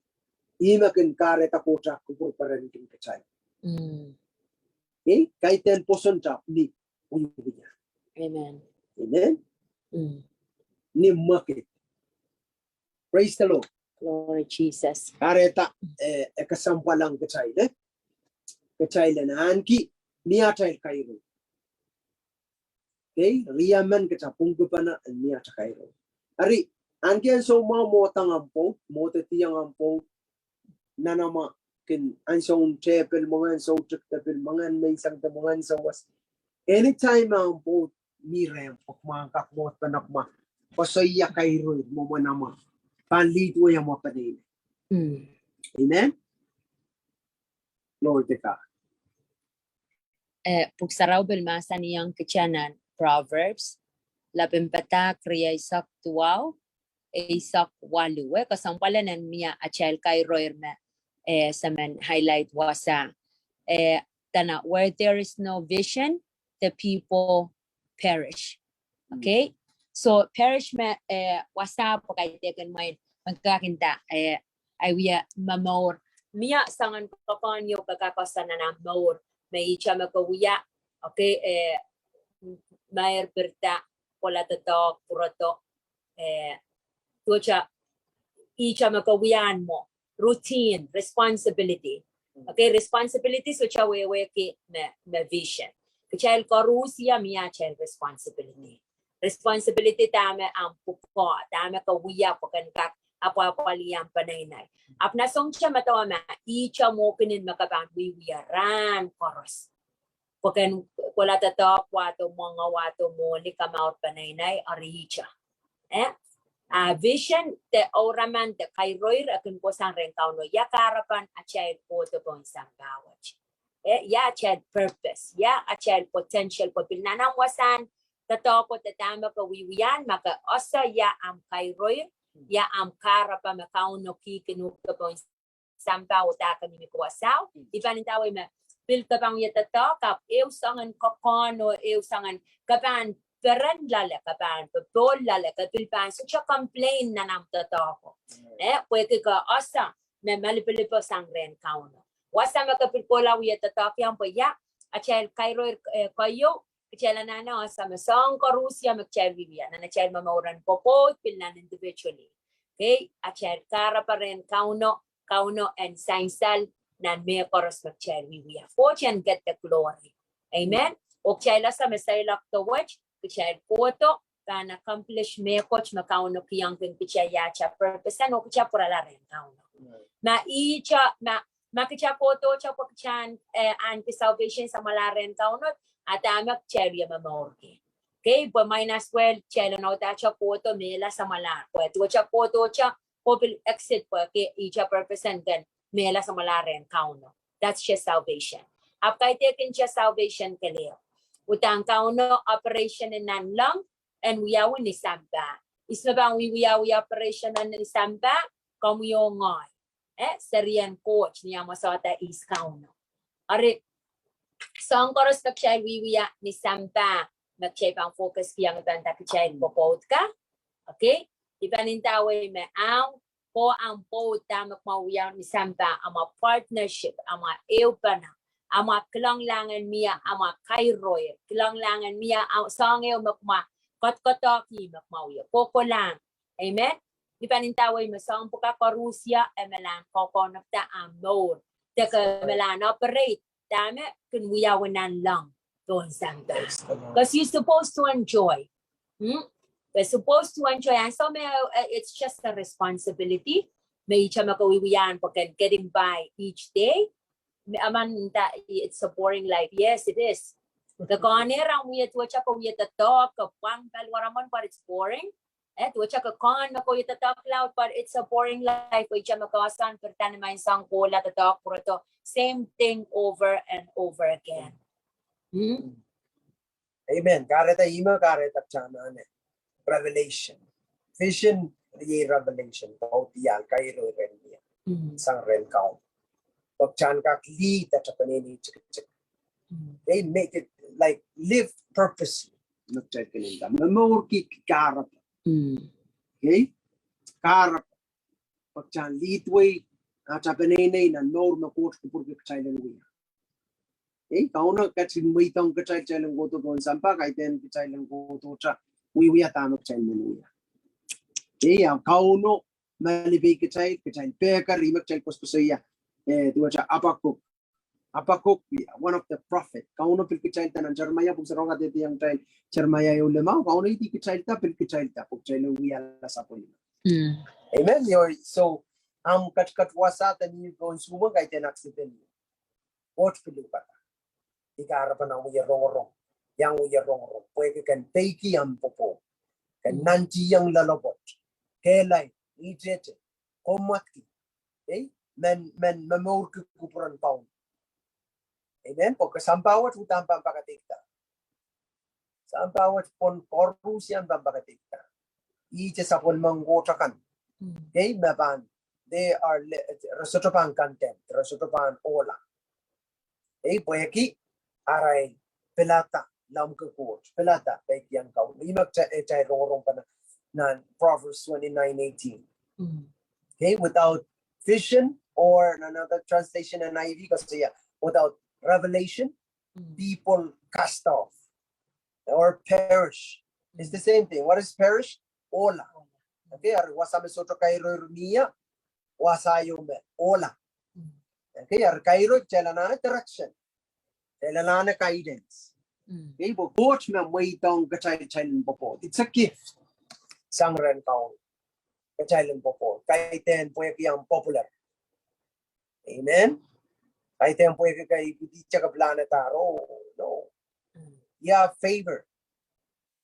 Ih me kin kahrehda Koht ah kupwur perenki kitail. Okay? Kaidehn pwoson ahpw ni wiewia. Amen. Amen. Ni mwekid. Praise the Lord. Glory Jesus. Kahrehda, eh, e kesempwal ong kitail, eh? Kitail en ahneki ni atail kairo. Okay, riamen kita pwungkipene en ni atail kairo. Eri, ahneki ansou mwahu mwohdang omw pwoud, mwohdediong omw pwoud, nanamwa kin ansoun tepil, mwenge ansou tikdepil, mwenge menseng de mwenge ansou was. Anytime omw pwoud mi rehmw, pwe kumwa kak mwohd pene kumwa koasoia kairoir mwomwen amwa, pahn lead wei amwa peneinei. Amen. Glory to God. Eh, Pwuhk Sarawi pil mahsanihong kitail nan Proverbs, lepin padahk rieisek duwau, eisek waluh, eh, kesempwal en mie atail kairoir me, eh, se men highlight wasa. Eh, dene, where there is no vision, the people perish. Okay? So perish me, eh, wasa pwe kaidehkin mwein, mwein kak inda, eh, ahi wia momour. Mie soangen kokohn ieu ke kak koasoia nan omw mour. Me ihte me ke wia, okay, eh, meir, pirida, kohla doadoahk, pwurodo, eh, duwehte ihte me ke wia mwo. Routine, responsibility. Okay, responsibility sohte wehwehki me, me vision. Kitail koaros mie atail responsibility. Responsibility dahme omw pwukoa, dahme ke wia pwe ken kak apwapwalih omw peneinei. Ahpw nan soahng te me dahme, ihte mwo kin me ke pahn wiewia rahn koaros. Pwe ken kohla doadoahk wahdo, mwenge wahdo, mwohli, komour peneinei, eri ihte. Eh? Ah, vision de ouraman de kairoir e kin kohsang rehn Kauno, ia kahrepen atail kohdo pohn sampah wet. Eh, ia atail purpose, ia atail potential, pwe pil nan omw wasahn doadoahk de dahme ke wiewia, ma ke ese ia omw kairoir, ia omw kahrepe me Kauno kihkihdo pohn sampah oh dahme ke mihmi wasao. I pahn ndawei me pil ke pahn wia doadoahk, ahpw ehu soangen kokohn oh ehu soangen ke pahn peren loale, ke pahn popohl loale, ke pil pahn sohte complain nan omw doadoahk. Eh, pwehki ke ese me malipilipo sang rehn Kauno. Wasa me ke pil kohla wia doadoahk iang pwe ia atail kairoir, eh, keieu, kitail anahne ese me soahng koaros me kitail wiewia nan atail momour en pwopwoud pil nan individually. Okay, atail kahrepe rehn Kauno, Kauno en sansal nan mehkoaros me kitail wiewia. Koht en get the glory. Amen. Oh kitail ese me seiloak duwehte, kitail kohdo pahn accomplish mehkot me Kauno kihong kitail, ia atail purpose, oh kitail pwurala rehn Kauno. Ma ihte, ma ma kitail kohdohte pwe kitail, eh, ahneki salvation samwalahro en Kauno, a dahme kitail wia momourki. Okay, pwe might as well kitail en audachte kohdo mehla samwalahro. Pwe duwehte kohdohte, pwe pil exit pwe ke ihte purpose en ken mehla samwalahro en Kauno. That's just salvation. Ahpw kaidehkin just salvation kelehpw. Uhdahn Kauno operation en nanleng en wiawi ni sampah. Ihs me pahn wiwiawi operation en ni sampah? Komwi oh ngehi. Eh, serien Koht ni amwa sohte ihs Kauno. Eri, soahng koaros me kitail wiewia ni sampah, me kitail pahn focus kihong, I pahn nda kitail pwopwoud ka. Okay? I pahn ndawei me ahng, ko ahng pwoud dahme kumwa wia ni sampah, amwa partnership, amwa ehupene, amwa kilenglahng en mie, amwa kairoir, kilenglahng en mie, ah, soahng ehu me kumwa kodokodohki me kumwa wia. Kohkohlahng. Amen. I pahn ndawei me soahng pwukat koarusie, e malahn kokonopada ahmw mour. De ke malahn operate, dahme kin wiawi nanleng pohn sampah. Because you're supposed to enjoy. Hmm? We're supposed to enjoy. And so me, uh, it's just a responsibility. Me ihte me ke wiewia pwe ken getting by each day. Me, emen nda, it's a boring life. Yes, it is. Ke konehng wia duwehte ke wia doadoahk, ke pwang paliwaramenpwar, it's boring. Eh, duwehte ke kak en me kohieng doadoahk laud, but it's a boring life. Wehwehki me ke sang pil dene me sang kohla doadoahk pwurodo, same thing over and over again. Hmm? Amen. Kahrehda ihme kahrehda kitail anahne revelation. Vision, iei revelation. Pwehki iang kairo rehn mie. Hmm. Sang rehn Kauno. Pwe kitail kak lead atail peneinei tikitik. Hmm. They make it like live purposely. Momourki kahrepe. Hmm. Okay? Kahrepe. Pwe kitail lead wei atail peneinei nan mour me Koht kupwurki kitail en wia. Eh, Kauno ketin mweidohng kitail, kitail en kohdo pohn sampah, kaidehn kitail en kohdo ta, wiewia dahme kitail men wia. Eh, a Kauno malipei kitail, kitail pehker, ihme kitail koasokoasoia, eh, duwehte Habakkuk. Habakkuk, one of the prophet. Kauno pil kitailda nan Jeremiah, pwuhk sarawi kadehdehiong kitail, Jeremiah ehu limau, Kauno ihte kitailda, pil kitailda, pwe kitail en wiahla sapwellime. Mm. Amen. Yo, so, ahmw ketiket wasa de ni pohn sumwe kaidehn accident. Koht pil uhkada. I kahrepen ahmw wie rongorong. Iang wie rongorong. Pwehki ken peiki ahmw pwopwoud. Ken nantihong loalopwoat. Kehlail, ihtete, komwadki. Eh? Men, men momourki kupwuren Kauno. Amen. Pwe ke sampah wet uhdahn pahn pakadeikada. Sampah wet pwon koaruhsie pahn pakadeikada. Ihte sapwellimen Koht akan. Mm. Okay, me pahn, they are, re sohte pahn content, re sohte pahn ohla. Eh, pwehki arail pilada, lamke Koht, pilada peikiong Kauno. Ihme kitail, eh, kitail rongorong pahn nan Proverbs twenty-nine eighteen. Mm. Okay, without vision, or in another translation, N I V, koasoia, without revelation, mm, people cast off or perish. It's the same thing. What is perish? Ohla. Okay, eri wasa me sohte kairoir mie, wasa ieu me ohla. Okay, eri kairoir kitail anahne direction. Kitail anahne guidance. Mm. Okay, pwe Koht me mweidohng kitail, kitail en pwopwoud. It's a gift. Sang rehn Kauno. Kitail en pwopwoud. Kaidehn pwehki ahmw popular. Amen. Kaidehn pwehki ke ipwidi, ke pilahn adahr. Oh, no. Mm. Yeah, favor.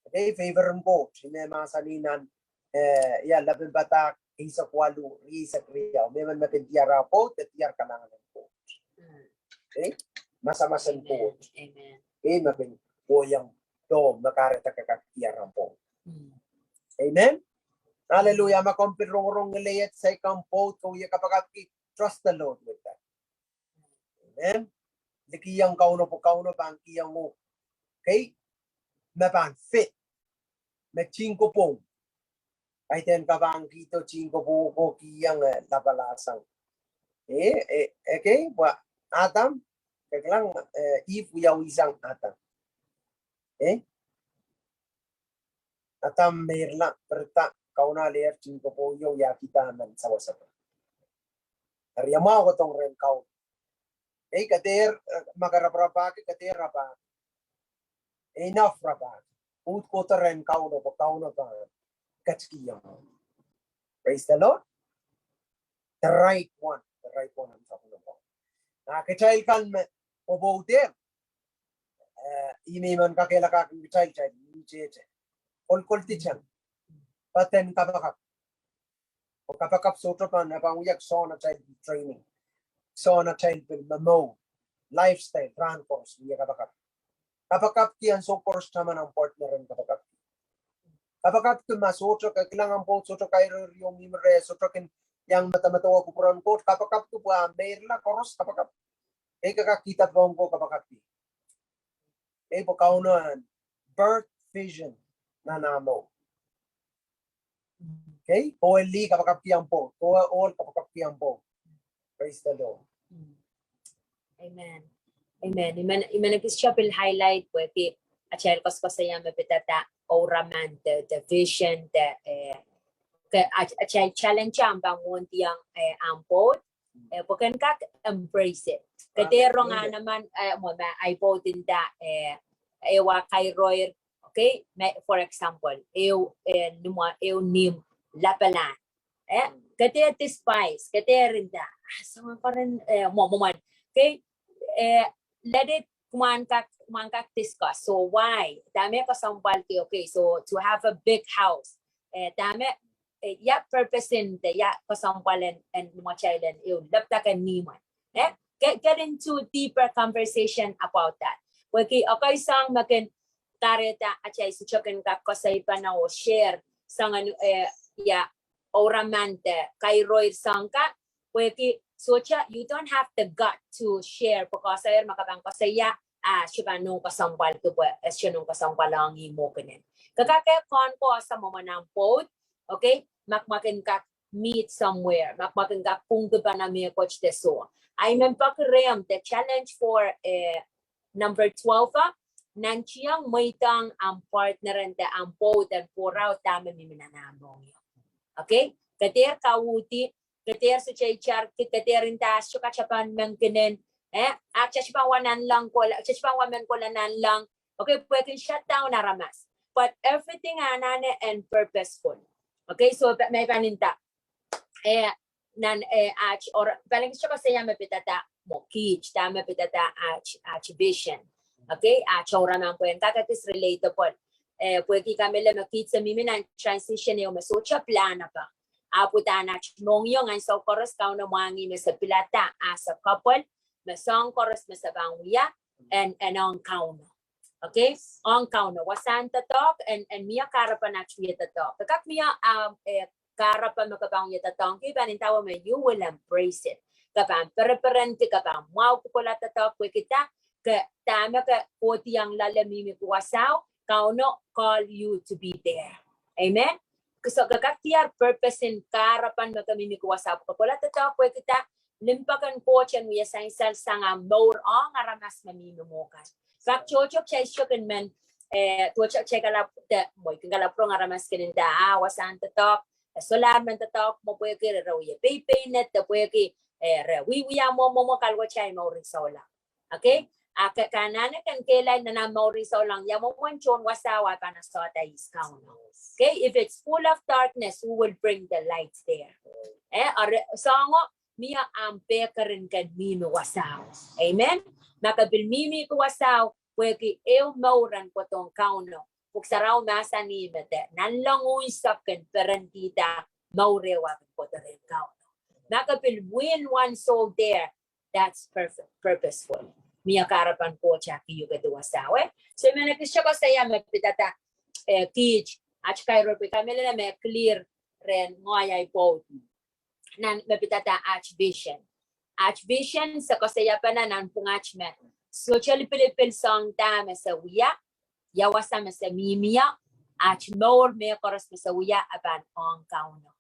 Okay, favor en Koht. Ihme mahsanih nan, eh, ia, Lepin Padahk eisek waluh, rieisek riau. Mehmen me kin diar ahmw pwoud, de diar kalahngan en Koht. Mm. Okay? Masamas en Koht. Amen. Okay, me kin kohiong doh me kahrehda ke kak diar ahmw pwoud. Mm. Amen. Hallelujah. Ma komw pil rongorong ngileiet, saik ahmw pwoud, ke wie kapakapki, trust the Lord with that. Amen. Likih ong Kauno pwe Kauno pahn kihong uhk. Okay? Me pahn fit. Me tihng kopwou. Kaidehn ke pahn kihdo tihng kopwou ko kihong, eh, lapalahsang. Eh, eh, okay? Pwe Adam, ke kilang, eh, Eve wiawi sang Adam. Eh? Adam meirla, pirida, Kauno alehr tihng kopwou ieu, ia kihda men sawasawa. Eri ia mwahu kohdohng rehn Kauno. Ei, ke dehr, eh, ma ke raparapahki, ke dehr rapahki. Enough rapahki. Uhd kohdo rehn Kauno, pwe Kauno pahn ketikihong. Praise the Lord. The right one, the right one, ahmw sapwellime Kauno. A kitail kan me pwopwouder, eh, ihme I men kakehlakahkin kitail, kitail ietete, kolkoldi tang, pahn kapakap. Oh kapakap sohte pahn, e pahn wia soangen atail training, soangen atail pil momour, lifestyle, rahn koaros wia kapakap. Kapakapki ansou koaros, taman ahmw partner en kapakapki. Kapakapki ma sohte, ke kilang ahmw pwoud sohte kairoir, mihmi reh, sohte kin iang medemedewe kupwuren Koht, kapakapki pwe ahmw meirla koaros kapakap. Ei, ke kak kihda pohn ko kapakapki. Ei, pwe Kauno en birth vision nan ahmw mour. Okay, kowe lih kapakapki ahmw pwoud, kowe ohl kapakapki ahmw pwoud. Praise the Lord. Mm. Amen. Amen. I men, I men ekis pil highlight pwehki atail koasokoasoia me pidada ouraman, the, the vision, the, eh, ke, a, atail challenge ahmw pahn wondiong, eh, ahmw pwoud, eh, pwe ken kak embrace it. Ke dehr rong ahmw nan, eh, mwo me ahi pwoud inda, eh, ehu ah kairoir, okay, me, for example, ehu, eh, nimwa, ehu nim lapalahn. Eh, ke dehr despise, ke dehr inda, ah, soangen peren, eh, mwo, mwo, mwo. Okay, eh, let it, kumwail kak, kumwail kak discuss. So why? Dahme kesempwalki, okay, so to have a big house, eh, dahme, eh, ia purpose en, de ia kesempwal en, en mwatail en, ehu laptop en nihmwen. Eh, get, get into deeper conversation about that. Pwehki ekei soahng me kin kahrehda atail sohte kin kak koasoai pahn oh share soangen, eh, ia, ouraman de kairoir soahng ka, pwehki sohte, you don't have the gut to share, pwe koasoier ma ke pahn koasoia, ah, sohte pahn nohn kesempwal, ke pwe, eh, sohte nohn kesempwal ong ih mwo kenen. Ke kak, eh, kohn koasoia mwomwen ahmw pwoud, okay, ma ke, ma ke kin kak meet somewhere, ma ke, ma ke kin kak pwungki pahn mehkot de soh. I mean, pak rehmw, the challenge for, eh, number twelve, ah, nantihong mweidohng ahmw partner en de ahmw pwoud en pwurala dahme mihmi nan ahmw mohngiong. Okay? Ke dehr kauhdi, ke dehr sohte itar, ke, ke dehr nda sohte kak pahn men kenen, eh, ah, sohte pahn wa nanleng kohla, sohte pahn wa men kohla nanleng. Okay, pwehki shut down aramas. But everything anahne en purposeful. Okay, so, pa-, me I pahn nda, eh, nan, eh, aht, or, pali kis koasoia me pidada mwo kiht, dahme pidada aht, aht vision. Okay, aht ouraman pwe en kak ekis relatable. Eh, pwehki kamehlele me kiht se mihmi nan transition ehu me sohte plan apa. Ahpw uhdahn aht mohngiong ansou koaros Kauno mwahngih me se pilada as a couple, me soahng koaros me se pahn wia, en, en ong Kauno. Okay? Ong Kauno, wasahn doadoahk, en, en mie kahrepen aht wia doadoahk. Ke kak mie, um, eh, kahrepe me ke pahn wia doadoahngki, pahn ndahte me you will embrace it. Ke pahn pereperenki, ke pahn mwahuki kohla doadoahk, pwehki dah, ke, dahme ke kohdiong loale mihmi ki wasao, Kauno call you to be there. Amen? So ke kak diar purpose en kahrepen me ke mihmi ki wasao, ke kohla doadoahk, pwehki dah, limpoak en Koht en wia sansal sang ahmw mour ong aramas me mihmi mwo kan. Pak tohto kitail sohte kin men, eh, tohto kitail kalap, de, mwo, kin kalap rong aramas kin nda, ah, wasahn doadoahk, eh, solahr men doadoahk mwo pwehki re, re wie peipeine, de pwehki, eh, re wiewia mwo, mwo, mwo, kaluwet ei mour en souleng. Okay? Ah, ke, ke anahne kin kehlail nan ahmw mour en souleng, ia mwomwen tohn wasao e pahn asohda ihs? Kauno. Okay? If it's full of darkness, who will bring the light there? Eh, eri soahngo, mie ahmw pehker en kin mihmi wasao. Amen? Ma ke pil mihmi ki wasao, pwehki ehu mour en kohdohng Kauno. Pwuhk Sarawi mahsanih me de, nanleng unsek kin perenkihda mour ehu ahpw kohdo rehn Kauno. Ma ke pil win one soul there, that's perfect, purposeful. Mie kahrepen Koht eh kiukedi wasao, eh? So I men ekis koasoia me pidada, eh, kiht, aht kairoir, pwe kamehlele me clear rehn ngehi ahi pwoud. Nan me pidada aht vision. Aht vision se koasoia pahn nanpwungamwahu me sohte lipilipil soahng dahme se wia, ia wasa me se mihmi ie, aht mour mehkoaros me se wia e pahn ong Kauno.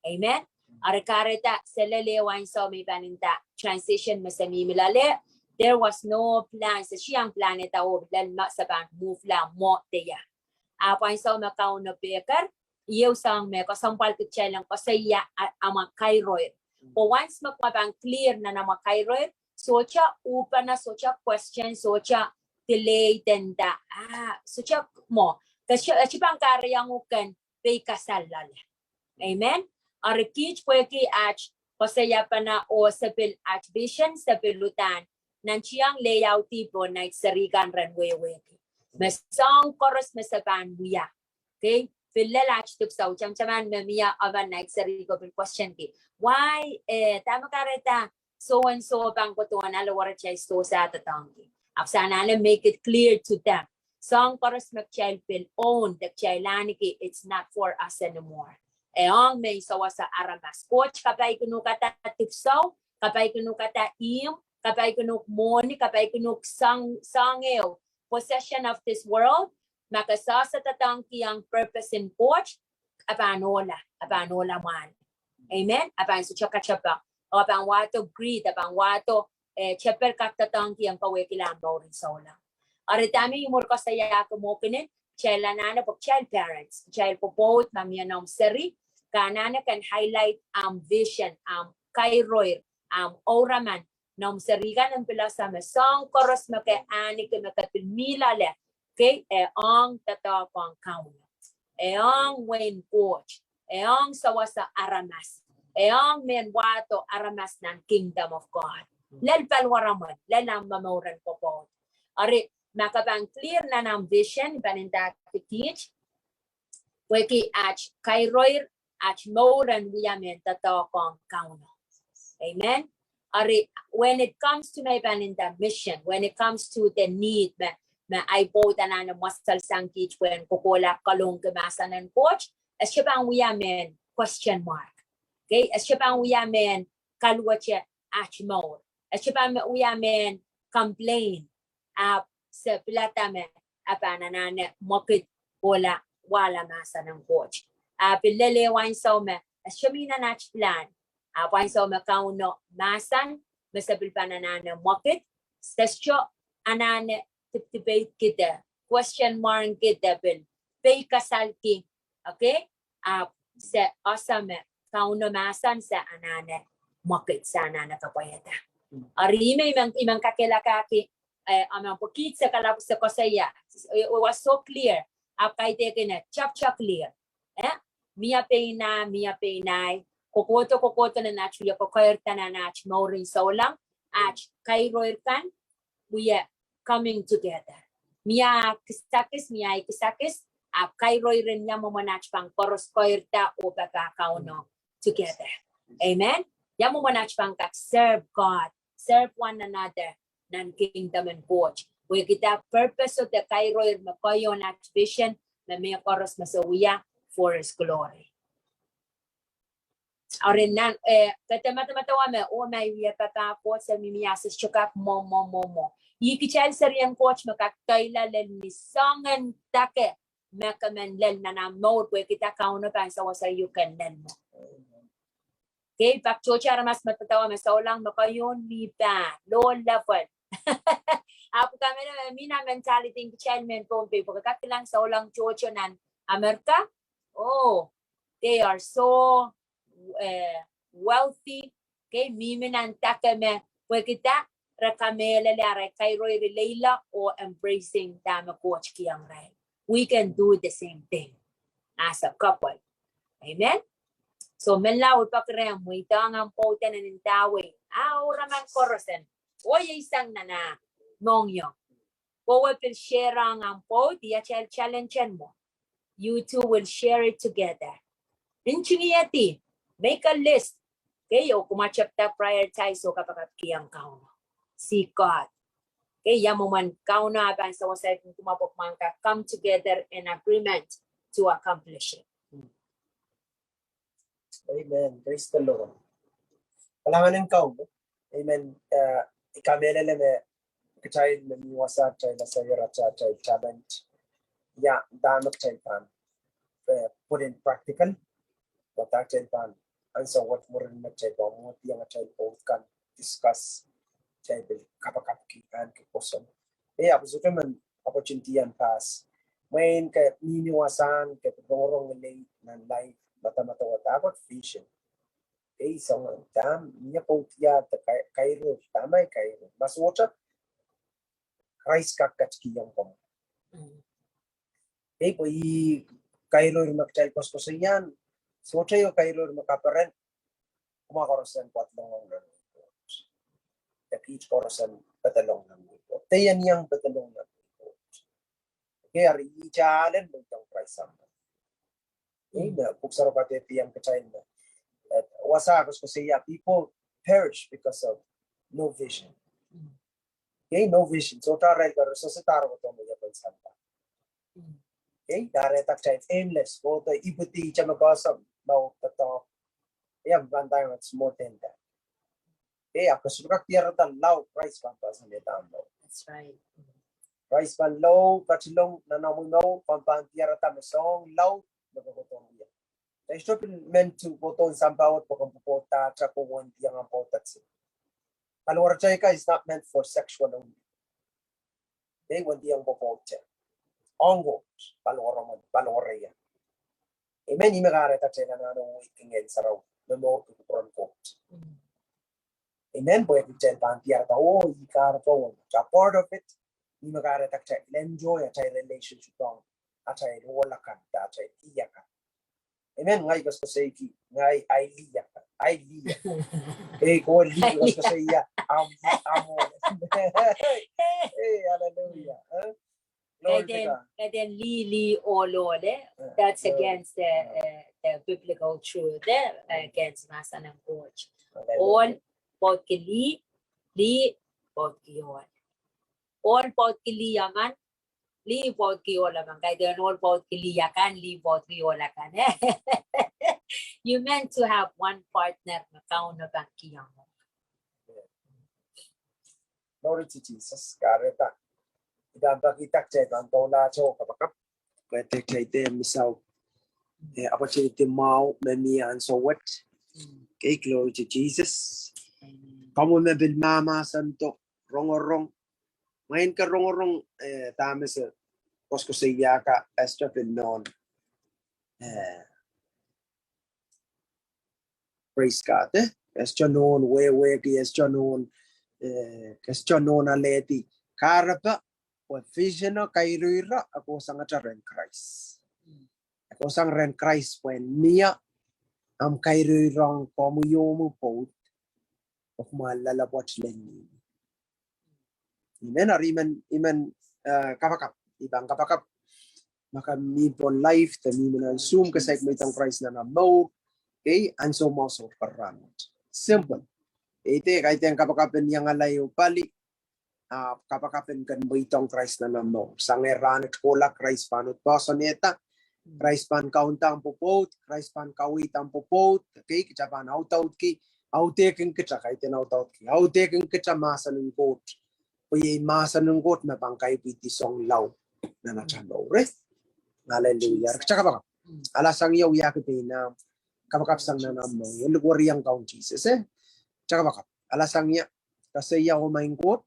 Amen. Eri kahrehda se lel ehu ansou me I pahn nda transition me se mihmi loale, there was no plan, se tiahk planehda oh lel ma se pahn move la mwo de ia. Ahpw ansou me Kauno pehker, ieu soahng me kesempwalki kitail en koasoia, ah, amwa kairoir. Pwe once me kumwa pahn clear nan amwa kairoir, sohte uhpene, sohte question, sohte delay de nda, ah, sohte mwo, ke sohte, eh, sohte pahn kahrehiong uhk en peikasal loale. Amen. Eri kiht pwehki aht koasoiapene oh se pil aht vision, se pil uhdahn nantihong layout-i pohn nait seri kan ren wehwehki me soahng koaros me se pahn wia. Okay? Pil lel aht dipwisou, tamataman me mie emen nait seri ko pil question-ki, why, eh, dahme kahrehda so and so pahn kohdo nan ale were kitail sohte doadoahngki. Ahpw se anahne make it clear to them. Soahng koaros me kitail pil own, de kitail ahneki, it's not for us anymore. E ong mehn sawasa aramas. Koht kapaikinuhkada dipwisou, kapaikinuhkada ihmw, kapaikinuhk mwohni, kapaikinuhk soahng, soahng ehu, possession of this world, ma ke sohte doadoahngki ong purpose en Koht, e pahn ohla, e pahn ohla mwahl. Amen? E pahn sohte katepe. Oh e pahn wahdo greed, e pahn wahdo, eh, tepel kak doadoahngki ong kawehkihla mour en souleng. Eri dahme I mwur koasoiahki mwo kenen, kitail anahne pwe kitail parents, kitail pwopwoud ma mie noumw seri, ke anahne kin highlight ahmw vision, ahmw kairoir, ahmw ouraman, noumw seri kan en pil ese me soahng koaros me ke ahneki me ke pil mih loale, okay, e ong doadoahk ong Kauno. E ong wehin Koht. E ong sawasa aramas. E ong mehn wahdo aramas nan kingdom of God. Lel paliwaramwen, lel ahmw momour en pwopwoud. Eri, ma ke pahn clear nan ahmw vision, pahn ndahki kiht, Pwehki at kairoir, at mour en wia mehn doadoahk ong Kauno. Amen. Eri, when it comes to me pahn in the mission, when it comes to the need, me, me ahi pwoud anahne mwaselsang kiht pwehn kohkohla kalohki mahsen en Koht, e sohte pahn wia mehn question mark. Okay, e sohte pahn wia mehn kaluwete at mour. E sohte pahn wia mehn complain. Ahpw se pilada me e pahn anahne mwekid kohla wahla mahsen en Koht. Ahpw lel ehu ansou me e sohte mih nan at plan. Ahpw ansou me Kauno mahsen, me se pil pahn anahne mwekid, se sohte anahne dipdipeit kihda, question mark kihda, pil pei kasalki. Okay? Ahpw se ese me Kauno mahsen, se anahne mwekid, se anahne kapwaiada. Eri ih me I men, I men kakehlakahki, eh, amen pwe kiht se kalap se koasoia, eh, it was so clear. Ahpw kaidehkin e taptaps clear. Eh? Mie pein ahi, mie pein ahi. Kohkohdo, kohkohdo nan at wie kokoirda nan at mour en souleng, at kairoir kan, we are coming together. Mie kisakis, mie kisakis, ahpw kairoiren ia mwomwen at pahn koaros koirda oh papah Kauno together. Amen. Ia mwomwen at pahn kak serve God, serve one another nan kingdom en Koht. Pwehki the purpose of the kairoir me kohiong at vision, me mehkoaros me se wia for his glory. Eri nan, eh, kede medemedewe me, oh, ma I wie papah Koht, se mihmi, ah se sohte kak mwo, mwo, mwo, mwo. Ih kitail serien Koht me kak doula lel ni soangen dake me ke men lel nan ahmw mour, pwehki Kauno pahn sewese uhk en lel mwo. Okay, pak tohto aramas me dedewe me souleng me kohiong mi pahn low level. Ahpw kamehlele me mie nan mentality en kitail mehn Pohnpei, pwe ke kak kilang souleng tohto nan Amerika. Oh, they are so, eh, wealthy. Okay, mihmi nan dake me, pwehki re kamehlele arail kairoir lelohng oh embracing dahme Koht kihong irail. We can do the same thing as a couple. Amen. So, menlau, I peki rehmw, mweidohng ahmw pwoud en ndawei. Ah, oh, raman koaros en. Oh, iei sang nan ah mohngiong. Kowe pil share ong ahmw pwoud, ia atail challenge en mwo. You two will share it together. Ntingihedi, make a list. Okay, oh kumwa tepda prioritize oh kapakapkihong Kauno. Seek God. Okay, ia mwomwen Kauno ah pahn sewese kumwa pwe kumwa en kak come together in agreement to accomplish it. Amen. Praise the Lord. Kalahngan en Kauno. Amen. Eh, I kamehlele me kitail me mi wasa, kitail ese ira atail talent. Ia, dahme kitail pahn, eh, put in practical. Wadek kitail pahn ansou wet mwurin me kitail pahn mwohdiong atail pwoud kan, discuss, kitail pil kapakapki, ahneki pwoson. Eh, ahpw sohte men opportunity en pass. Mwein ke mihmi wasahn, ke rongorong lei nan life, medemedewe dahkot vision. Ei, soangen dahme, mie pwoudiada, kai-, kairoir, dahme kairoir. Ma sohte, Krais kak ketikihong komwi. Ei, pwe ih kairoir me kitail koasokoasoia, sohte ieu kairoir me kaperen, kumwa koaros en pwadlong nan wehi Koht. De kiht koaros en pedolong nan wehi Koht. De iang pedolong nan wehi Koht. Okay, eri ih alen me iang Krais sampah. Ei, me pwuhk sarawio kadehdehiong kitail me, eh, wasa koasokoasoia, people perish because of no vision. Okay, no vision. Sohte arail kairoir, sohte arail kohdo me iang sampah. Okay, dah re dahkot aimless, kohdo ipwidi, ihte me koasoia, lao doadoahk. Ia, pahn dahkot, it's more than that. Okay, ahpw ke sohte kak diarada lao Krais pahn pahsanihong ih dahme. That's right. Krais pahn lao, ketilong nan omw mour, pahn pahn diarada me soang lao, me ke kohdo wia. Kitail sohte pil meant to kohdo sampah wet pwe komw pwopwoudahte pwopwoud, iang pwopwoudahte. Paliwaratail kan is not meant for sexual only. Ei, wendy iang pwopwoudahte. Ong Koht, paliwar omw, paliwar ie. Amen, ih me kahrehda kitail anahne wehwehki Ngehn Sarawi, me mourki kupwuren Koht. Amen, pwe kitail pahn diarada, oh, ih kahrehda, oh, a part of it, ih me kahrehda kitail enjoy atail relationship ong atail ohl akan, atail lih akan. Amen, ngehi koasokoasoiki, ngehi ahi lih akan, ahi lih. Ei, kowe lih, koasokoasoia, ahmw, ahmw ohl. Ei, hallelujah, eh? Kaidehn, kaidehn lih, lih, ohl, ohl, eh? That's against the, uh, the biblical truth, eh? Against mahsen en Koht. Ohl pwoudki lih, lih pwoudki ohl. Ohl pwoudki lih emen, lih pwoudki ohl emen. Kaidehn ohl pwoudki lih akan, lih pwoudki ohl akan, eh? You meant to have one partner me Kauno pahn kihong. Glory to Jesus. Kahrehda. Ih pahn peki kitail pahn doula to kapakap. Pwe kitail de misau. Eh, apwtehn de mwahu me mie ansou wet. Okay, glory to Jesus. Komwi me pil mahmahsen do rongorong. Mwein ke rongorong, eh, dahme se koaskoasoia ka Esther pil nohn. Eh, Praise God, eh? Esther nohn wehwehki, Esther nohn, eh, Esther nohn alehdi kahrepe, pwe vision o kairoiro, e kohsang ata rehn Krais. E kohsang rehn Krais pwehn mie, ahmw kairoirohng komwi oh mwo pwoud, oh kumwail loalopwoat lel ni. Amen. Eri I men, I men, eh, kapakap, I pahn kapakap. Ma ke mih pohn live, de mih nan Zoom, ke saik mweidohng Krais nan omw mour. Okay, ansou mwahu sohte karanih. Simple. Eri de, kaidehn kapakap en iangala oh pali. Ah, kapakap en ken mweidohng Krais nan omw mour. Sang eh rahnwet kohla Krais pahn uhd poahsoanehda. Krais pahn kaunda omw pwopwoud, Krais pahn kaweid omw pwopwoud, okay, kita pahn audaudki, audehkin kita, kaidehn audaudki, audehkin kita mahsen en Koht. Pwe iei mahsen en Koht me pahn kaipwidi soahng laud nan ata mour, eh? Hallelujah. Kita kapakap. Alasang ia wiahki pein ahmw kapakap sang nan omw mour. Likwerih ong Kaun Sises, eh? Kita kapakap. Alasang ia, koasoia, oh maing Koht,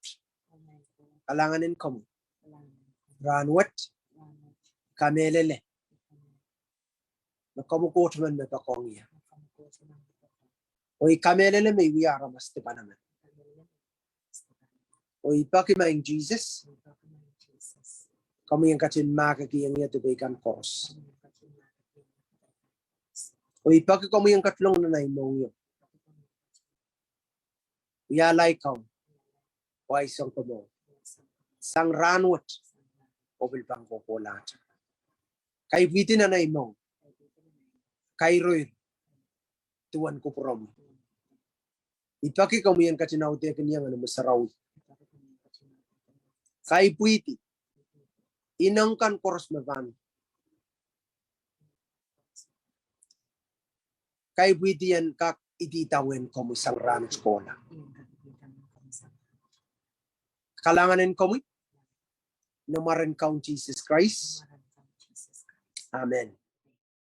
kalahngan en komwi rahnwet, kamehlele me komwi Koht men me poakohng ie. Oh I kamehlele me I wia aramas dipan emen. Oh I peki maing Sises, komwi en ketin mahkikihong ie dipei kan koaros. Oh I peki komwi en ketilong nan ahi mohngiong. Wialahr komwi, oh ahi sounkomour, sang rahnwet oh pil pahn kohkohlahte. Kaipwidi nan ahi mour, kairoiro duwen kupwuromwi. I peki komwi en ketin audehkin ie Ngehnomwi Sarawi. Kaipwidi ineng kan koaros me pahn kaipwidi en kak idawehn komwi sang rahnwet kohla. Kalahngan en komwi, ni mwaren Kaun Sises Krais. Amen.